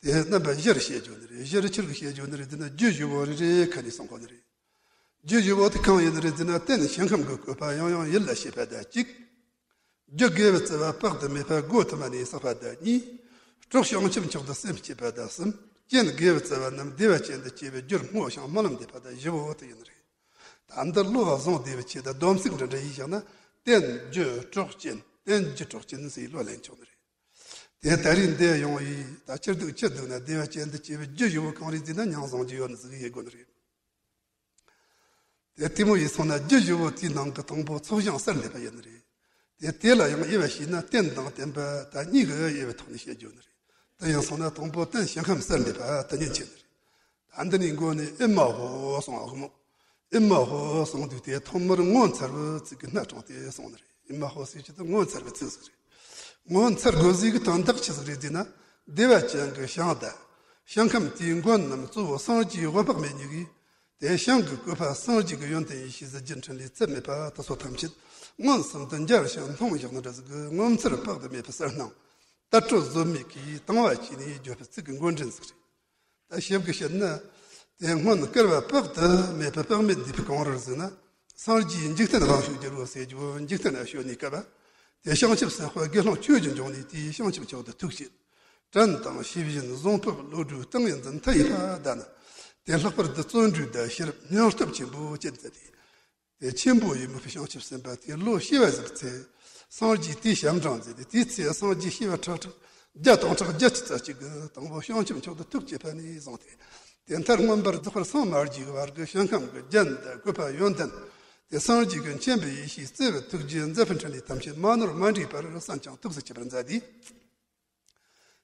དེ་རྣམ་པ་བཞིར་བཤད་རྒྱུ་ནི་རེད། བཞིར་ཆི་ཟིག་བཤད་རྒྱུ་ནི་རེད་ཟེར་ན། རྒྱུ་བཞི་པོ་རེ་རེ་ཁ་ནས་གསུང་དགོས་ནི་རེད། རྒྱུ་བཞི་པོ་དེ་གང་ཡིན་ནི་རེད་ཟེར་ན། རྟེན་ཞིང་ཁམས་ཀྱི་བཀོད་པ་ཡང་ཡང་ཡིད་ལ་བྱེད་པ་དང་གཅིག་རྒྱུ་དགེ་བའི་རྩ་བ་དཔག་ཏུ་མེད་པ་སྒོ་དུ་མ་ནས་བསགས་པ་དང་གཉིས། གྲོགས་བྱང་ཆུབ་མཆོག་ཏུ་སེམས་བསྐྱེད་པ་དང་གསུམ། རྐྱེན་དགེ་བའི་རྩ་བ་རྣམས་བདེ་བ་ཅན་དུ་སྐྱེ་བའི་རྒྱུར་བསྔོ་ཞིང་སྨོན་ལམ་འདེབས་པ་དང་བཞི་པོ་དེ་ཡིན་ནི་རེད། ད་འདི་བློ་བཟང་བདེ་བའི་ཆེད་དུ་སྡོམ་ཚིག་འདྲ་འདྲ་ཡིས་བཞག་ན། རྟེན་རྒྱུ་གྲོགས་རྐྱེན། རྟེན་རྒྱུ་གྲོགས་རྐྱེན་ཟེར་བློ་ལེན་ཆོག་ནི་རེད། དེ་ད་རིང་འདི་ཡོང་ཡིས་ད་ཕྱིར་འདུག་ཕྱིར་འདུག་ན། བདེ་བ་ཅན་དུ་སྐྱེ་བའི་རྒྱུ་བཞི་པོ་གང་རེད་ཟེར་ན། མྱང་བཟང་རྒྱུ་ཡོད་ནི་ཟིག་ཡེ་དགོས་ནི་རེད། དེ་དེ་མོ་ཡིན་སོང་ན། རྒྱུ་བཞི་པོ་དེའི་ནང་གི་དང་པོ་ཚོགས་ཞིང་གསར་འདེབས་པ་ཡིན་ནི་རེད། དེ་དེ་ལ་ཡང་དབྱེ་བ་ཕྱེ་ན། རྟེན་དང་བརྟེན་པ་ད་གཉིས་ཀྱི་དབྱེ་བའི་ཐོག་ནས་བཤད་རྒྱུ་ནི་རེད། དེ་ཡིན་སོང་ན་དང་པོ་རྟེན་ཞིང་ཁམས་གསར་འདེབས་པ་དེ་ཉིད་བྱེད་ནི་རེད། ད་འདི་ནི་མགོ་ནས་ཨེ་མ་ཧོ་གསུང་བ་གི་མོ། ཨེ་མ་ཧོ་གསུང་དུས་དེ་ཐོག་མར་ངོ་མཚར་བའི་ཚིག་གི་སྣ་དྲངས་ཏེ་གསུངས་ནི་རེད། ཨེ་མ་ཧོ་ཟེར་རྒྱུ་དེ་ངོ་མཚར་བའི་ཚིག་ཟིག་རེད། ངོ་མཚར་དགོས་ཟིག་གི་དོན་དག་ཆི་ཟིག་རེད་ཟེར་ན། བདེ་བ་ཅན་གྱི་ཞིང་དང་། ཞིང་ཁམས་དེའི་མགོན་རྣམས་གཙོ་བོ་སངས་རྒྱས་འོད་དཔག་མེད་ཉིད་ཀྱིས། དེ་ཞིང་གི་བཀོད་པ་སངས་རྒྱས་ཀྱི་ཡོན་ཏན་ཡེ་ཤེས་གཟི་བརྗིད་འཕྲིན་ལས་ཚད་མེད་པ་དེ་ཚོ་ཐམས་ཅད་མངོན་སུམ་དུ་མཇལ་ཞིང་མཐོང་བཞག་ནི་འདྲ་ཟིག་གི་ངོ་མཚར་དཔག་ཏུ་མེད་པའི་གསལ་སྣང་། དར་ཁྲོད་བཟོ་མེད་ཀྱིས་དང་བ་བྱས་ནས་བརྗོད་པའི་ཚིག་གི་མགོ་འདྲེན་ཟིག་རེད། ད་ཞིབ་གི་བཤད་ན། དེ་སྔོན་བསྐལ་བ་དཔག་ཏུ་མེད་པའི་དཔག་མེད་འདས་པའི་གངས་རིར་གཟིགས་ན། སངས་རྒྱས་འཇིག་རྟེན་དབང་ཕྱུག་རྒྱལ་པོ་ཟེར་རྒྱུ་འཇིག་རྟེན་ན་བྱོན་ནས་སྐབས། དེ་བྱང་ཆུབ་སེམས་དཔའ་དགེ་སློང་ཆོས་ཀྱི་འབྱུང་གནས་དེས་བྱང་ཆུབ་མཆོག་ཏུ་ཐུགས་བསྐྱེད། དྲན་དང་ཤེས་བཞིན་བཟང་པོ་བློ་གྲོས་ཏིང་ངེ་འཛིན་མཐའ་ཡས་པ་ལྡན། དེ་ལྷག་པར་དུ་བརྩོན་འགྲུས་དང་ཤེས་རབ་སྙིང་སྟོབས་ཆེན་པོ་ཅན་མཛད་དེ། དེ་ཆེན་པོ་ཡི་མོས་པའི་བྱང་ཆུབ་སེམས་དཔའ་དེ་ལོ་བྱེ་བ་ཟིག་ཚེ། སངས་རྒྱས་དེའི་ཞབས་འབྲིང་མཛད་དེ། དེའི་ཚེ་སངས་རྒྱས་བྱེ་བ་ཁྲག་ཁྲག་བརྒྱ་སྟོང་ཕྲག་བརྒྱད་ཅུ་རྩ་གཅིག་གིས་དང་པོ་བྱང་ཆུབ་མཆོག་ཏུ་ཐུགས་བསྐྱེད་པ་ནས་བཟུང་སྟེ། དེ་མཐར་མངོན་པར་རྫོགས་པར་སངས་མ་རྒྱས་ཀྱི་བར་གྱི་ཞིང་ཁམས་ཀྱི་རྒྱན་དང་བཀོད་པ་ཡོན་ཏན། དེ་སངས་རྒྱས་ཀྱི་མཁྱེན་པའི་ཡེ་ཤེས་བརྩེ་བའི་ཐུགས་རྗེ་མཛད་པའི་འཕྲིན་ལས་ཐམས་ཅད་མ་ནོར་མ་འདྲེས་པར་བསམ་ཀྱང་ཐུགས་སུ་ཆུད་པར་མཛད་དེ།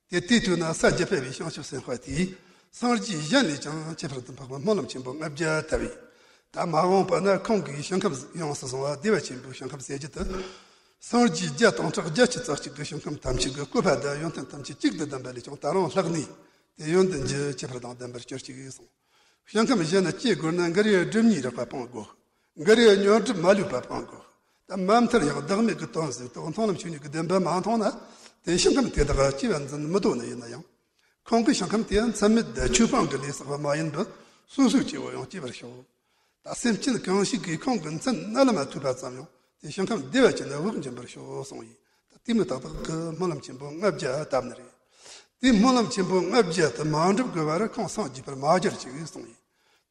དེ་དུས་དུས་ན་ས་བརྒྱད་པ་བའི་བྱང་ཆུབ་སེམས་དཔའ་དེས་སངས་རྒྱས་གཞན་ལས་ཀྱང་ཁྱད་པར་དུ་འཕགས་པའི་སྨོན་ལམ་ཆེན་པོ་ལྔ་བརྒྱ་བཏབ་པས། ད་མ་འོངས་པ་ན་ཁོང་གིས་ཞིང་ཁམས་ཡོངས་སུ་བཟུང་བ་བདེ་བ་ཆེན་པོའི་ཞིང་ཁམས་ཟེར་རྒྱུ་དེ། སངས་རྒྱས་བརྒྱ་སྟོང་ཕྲག་བརྒྱད་ཅུ་རྩ་གཅིག་གི་ཞིང་ཁམས་ཐམས་ཅད་ཀྱི་བཀོད་པ་དང་ཡོན་ཏན་ཐམས་ཅད་གཅིག་ཏུ་ལྡན་པ་ལས་ཀྱང་ད་རུང་ལྷག་ནས་དེ་ཡོན་ཏན་གྱི་ཁྱད་པར་དང་ལྡན་པར་གྱུར་ཅིག་གསུངས། ཞིང་ཁམས་གཞན་ན་སྐྱེ་དགོས་ན་མགར་བའི་སྒྲིབ་གཉིས་རགས་པ་སྤང་དགོས། མགར་བའི་ཉོན་སྒྲིབ་མ་ལུས་པ་སྤང་དགོས། ད་མ་མཐར་ཡང་བདག་མེད་ཀྱི་དོན་གཟིགས་ཐོག་མཐོང་ལམ་ཆོས་ཉིད་ཀྱི་བདེན་པ་མ་མཐོང་ན། དེ་ཞིང་ཁམས་དེ་དག་སྐྱེ་བ་འཛིན་མི་འདོད་ནི་ཡིན་ན་ཡང་། ཁོང་གི་ཞིང་ཁམས་དེ་མཚམས་མེད་དང་ཆོས་སྤང་གི་ལས་བསགས་པ་མ་ཡིན་པར་སོ་སོའི་སྐྱེ་བོ་ཡང་སྐྱེ་བར་ཤོག། ད་སེམས་ཅན་གང་ཞིག་གིས་ཁོང་གི་མཚན་རྣ་ལམ་ཐོས་པ་ཙམ་ཡང་དེ་ཞིང་ཁམས་བདེ་བ་ཅན་དུ་བག་འབྱིན་པར་ཤོག་གསུངས་ཡིན། ད་དེ་མོ་ཏག་ཏག་གི་སྨོན་ལམ་ཆེན་པོ་ལྔ་བརྒྱ་བཏབ་ནི་རེད། དེ་སྨོན་ལམ་ཆེན་པོ་ལྔ་བརྒྱ་དེ་མ་འགྲུབ་དགོས་པར་ཁོང་སངས་རྒྱས་པར་མ་གྱུར་ཅིག་གསུངས་ཡིན།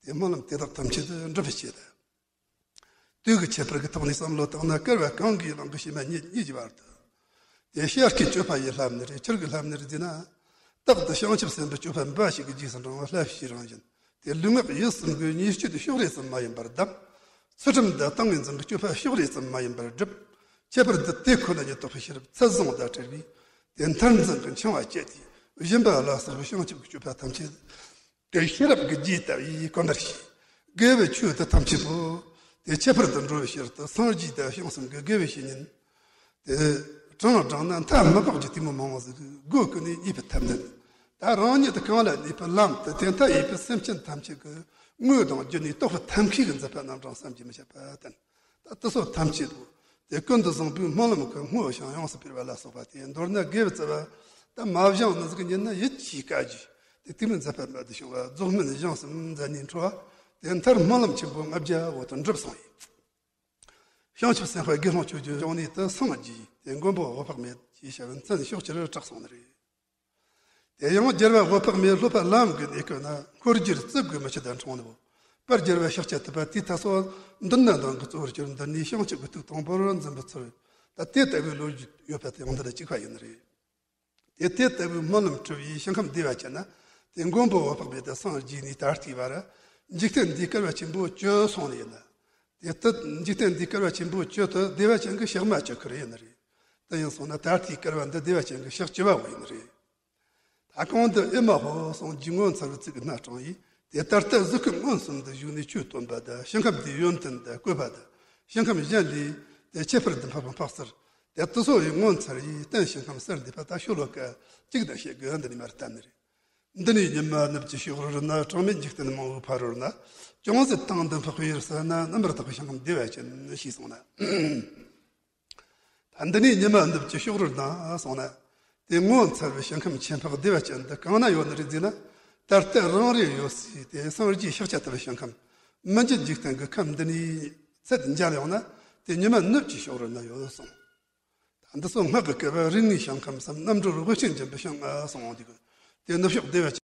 དེ་སྨོན་ལམ་དེ་དག་ཐམས་ཅད་འགྲུབ་པའི་ཆེད་དུ། དུས་ཀྱི་ཁྱད་པར་གྱི་ཐོག་ནས་བསམ་བློ་བཏང་ན་བསྐལ་བ་གང་གི་ནང་གི་བྱེ་མ་སྙེད་སྙེད་ཀྱི་བར་དུ། དེ་ཤཱཀྱའི་སྤྱོད་པ་ཡི་ལྷ་མི་རེད། ཁྱོད་ཀྱི་ལྷ་མི་རེད་ཟེར་ན། རྟག་ཏུ་བྱང་ཆུབ་སེམས་དཔའི་སྤྱོད་པ་འབའ་ཞིག་གི་རྗེས་སུ་འབྲང་བ་ལྷ་བཞིའི་རང་བཞིན། དེ་ལུས་ངག་ཡིད་གསུམ་གྱི་ཉེས་སྤྱོད་དེ་ཕྱོགས་རིས་ཙམ་མ་ཡིན་པར་བསྡམས། ཚུལ་ཁྲིམས་དང་ཏིང་ངེ་འཛིན་གྱི་སྤྱོད་པ་ཕྱོགས་རིས་ཙམ་མ་ཡིན་པར་བསྒྲུབས། ཁྱད་པར་དུ་དེ་ཁོ་ན་ཉིད་རྟོགས་པའི་ཤེས་རབ་ཚད་བཟུང་དང་བྲལ་བས། དེ་མཐར་འཛིན་གྱི་འཆིང་བ་བཅད་དེ་སྦྱིན་པ་ལ་སོགས་པའི་བྱང་ཆུབ་ཀྱི་སྤྱོད་པ་ཐམས་ཅད། དེ་ཤེས་རབ་ཀྱི་རྒྱས་ལྟ་བུའི་གོམས་པར་བྱས། དགེ་བའི་ཆོས་དེ་ཐམས་ཅད་པོ། དེ་ཁྱད་པར་དུ་འགྲོ་བའི་ཕྱིར་དུ་སངས་རྒྱས་དང་བྱང་སེམས་ཀྱི་དགེ་བའི་བཤེས་གཉེན། དེ་དྲངས་དྲངས་ན་མཐའ་མི་དཔག་རྒྱུ་དེ་མོ་མང་བ་ཟིག་སྒོ་ཀུན་ནས་རྙེད་པའི་ཐབས་ལྡན། ད་རང་ཉིད་དུ་གང་ལ་གནས་པའི་ལམ་དུ་དེ་མཐའ་ཡས་པའི་སེམས་ཅན་ཐམས་ཅད་ཀྱི་དངོས་དང་བརྒྱུད་ནས་རྟོགས་པའི་ཐབས་མཁས་ཀྱི་མཛད་པ་རྣམ་གྲངས་བསམ་གྱིས་མི་ཁྱབ་པ་བསྟན། ད་དེ་ཚོ་ཐམས་ཅད་དོ། དེ་ཀུན་ཏུ་བཟང་པོའི་སྨོན་ལམ་གྱི་བསྔོ་ཞིང་ཡོངས་སུ་སྤེལ་བ་ལ་སོགས་པ་དེ། མདོར་ན་དགེ་བའི་རྩ་བ་དེ་མ་བཞེངས་ནི་ཟིག་ཉིད་ན་ཡིད་ཆེས་དཀའ་རྒྱུ། དེ་དེ་མོ་མཛད་པ་མ་དུ་བྱུང་བ། རྫོགས་སྨིན་བཞེངས་སམ་མཛད་ནས་འཕྲོ་བ། དེ་མཐར་སྨོན་ལམ་ཆེན་པོ་ལྔ་བརྒྱ་བོ་དུ་འགྲུབ་སོང་ཡིན། བྱང་ཆུབ་སེམས་དཔའ་དགེ་སློང་ཆོས་ཀྱི་འབྱུང་གནས་དེ་སངས་རྒྱས་དེ་མགོན་པོ་འོད་དཔག་མེད་ཅེས་བྱ་བའི་མཚན་ཕྱོགས་བཅུར་གྲགས་སོང་ནི་རེད། དེ་ཡང་རྒྱལ་བ་འོད་དཔག་མེད་སློབ་པ་ལམ་གྱི་གནས་སྐབས་ན་འཁོར་སྒྱུར་རྩིབས་ཀྱི་མི་ཆུ་དང་འཁྲུངས་ནུབ། དཔལ་རྒྱལ་བ་ཤཱཀྱ་ཐུབ་པ་དེའི་ད་སོ་མདུན་ན་འདང་གི་གཙོ་བོར་གྱུར་འདི་ནས་བྱང་ཆུབ་ཀྱི་ཐུགས་དང་པོར་འཛིན་པའི་ཚུལ། ད་དེ་ལྟ་བུའི་ལོ་རྒྱུས་ཡོད་པ་དེ་ཡང་འདི་ལ་གཅིག་པ་ཡིན་ནི་རེད། དེ་དེ་ལྟ་བུའི་སྨོན་ལམ་གྲུབ་པས་ཞིང་ཁམས་བདེ་བ་ཅན་ན་དེ་མགོན་པོ་འོད་དཔག་མེད་དེ་སངས་རྒྱས་ནས་ད་ལྟའི་བར་འཇིག་རྟེན་འདིའི་བསྐལ་བ་ཆེན་པོ་བཅུ་སོང་ནི་ཡིན་ན། དེ་ལྟར་འཇིག་རྟེན་འདིའི་བསྐལ་བ་ཆེན་པོ་བཅུ་དེ་བདེ་བ་ཅན་གྱི་ཞག་མ་བཅུ་ཁར་ཡིན་ནི་རེད། དེ་ཡིན་སོང་ན་ད་ལྟའི་བསྐལ་བ་འདི་བདེ་བ་ཅན་གྱི་ཞག་བཅུ་བ་བོ་ཡིན་ནི་རེད། ད་གོང་དུ་ཨེ་མ་ཧོ་སངས་རྒྱས་ངོ་མཚར་བའི་ཚིག་གི་སྣ་དྲངས་ཡིས། དེ་ལྟར་ལྟ་གཟུགས་སྐུ་མངོན་སུམ་དུ་བཞུགས་ནས་ཆོས་སྟོན་པ་དང་། ཞིང་ཁམས་དེའི་ཡོན་ཏན་དང་བཀོད་པ་དང་། ཞིང་ཁམས་གཞན་ལས་དེ་ཁྱད་པར་དུ་འཕགས་པ་འཕགས་ཚུལ། དེ་དེ་ཚོ་ཡི་ངོ་མཚར་ཡིས། རྟེན་ཞིང་ཁམས་གསལ་འདེབས་པ་དག་ཤོ་ལོ་ཀ་གཅིག་དང་ཕྱེད་ཀ་འདི་ནས་མར་བསྟན་ནི་རེད། འདི་ནས་ཉི་མ་ནུབ་ཀྱི་ཕྱོགས་རོལ་ན། གྲངས་མེད་འཇིག་རྟེན་མང་བོའི་ཕ་རོལ་ན། ཅུང་ཟད་དྭངས་ལྡན་འཕགས་པའི་ཡུལ་ཟེར་ན། རྣམ་པར་དག་པའི་ཞིང་ཁམས་བདེ་བ་ཅན་ཞེས་གསུངས་ན། ད་འདི་ནས་ཉི་མ་ནུབ་ཀྱི་ཕྱོགས་རོལ་ན་གསུངས་ན། དེ་ངོ་མཚར་བའི་ཞིང་ཁམས་ཆེན་པོ་བདེ་བ་ཅན་འདི་གང་ན་ཡོད་ནི་རེད་ཟེར་ན། ད་ལྟ་རང་རེ་ཡོད་སའི་དེ་སངས་རྒྱས་ཤཱཀྱ་ཐུབ་པའི་ཞིང་ཁམས། མི་མཇེད་འཇིག་རྟེན་གྱི་ཁམས་འདི་ནས་ཚད་མཇལ་ཡོང་ན། དེ་ཉི་མ་ནུབ་ཀྱི་ཕྱོགས་རོལ་ན་ཡོད་གསུངས། ད་འདི་ཚོ་སྔགས་ཀྱི་བསྐལ་པ་རིགས་ལྔའི་ཞིང་ཁམས་སམ། རྣམ་གྲོལ་དབུ་ཅན་འབྱིན་པའི་ཞིང་ང་གསུངས་འདུག། དེ་ནུབ་ཕྱོགས་བདེ་བ་ཅན།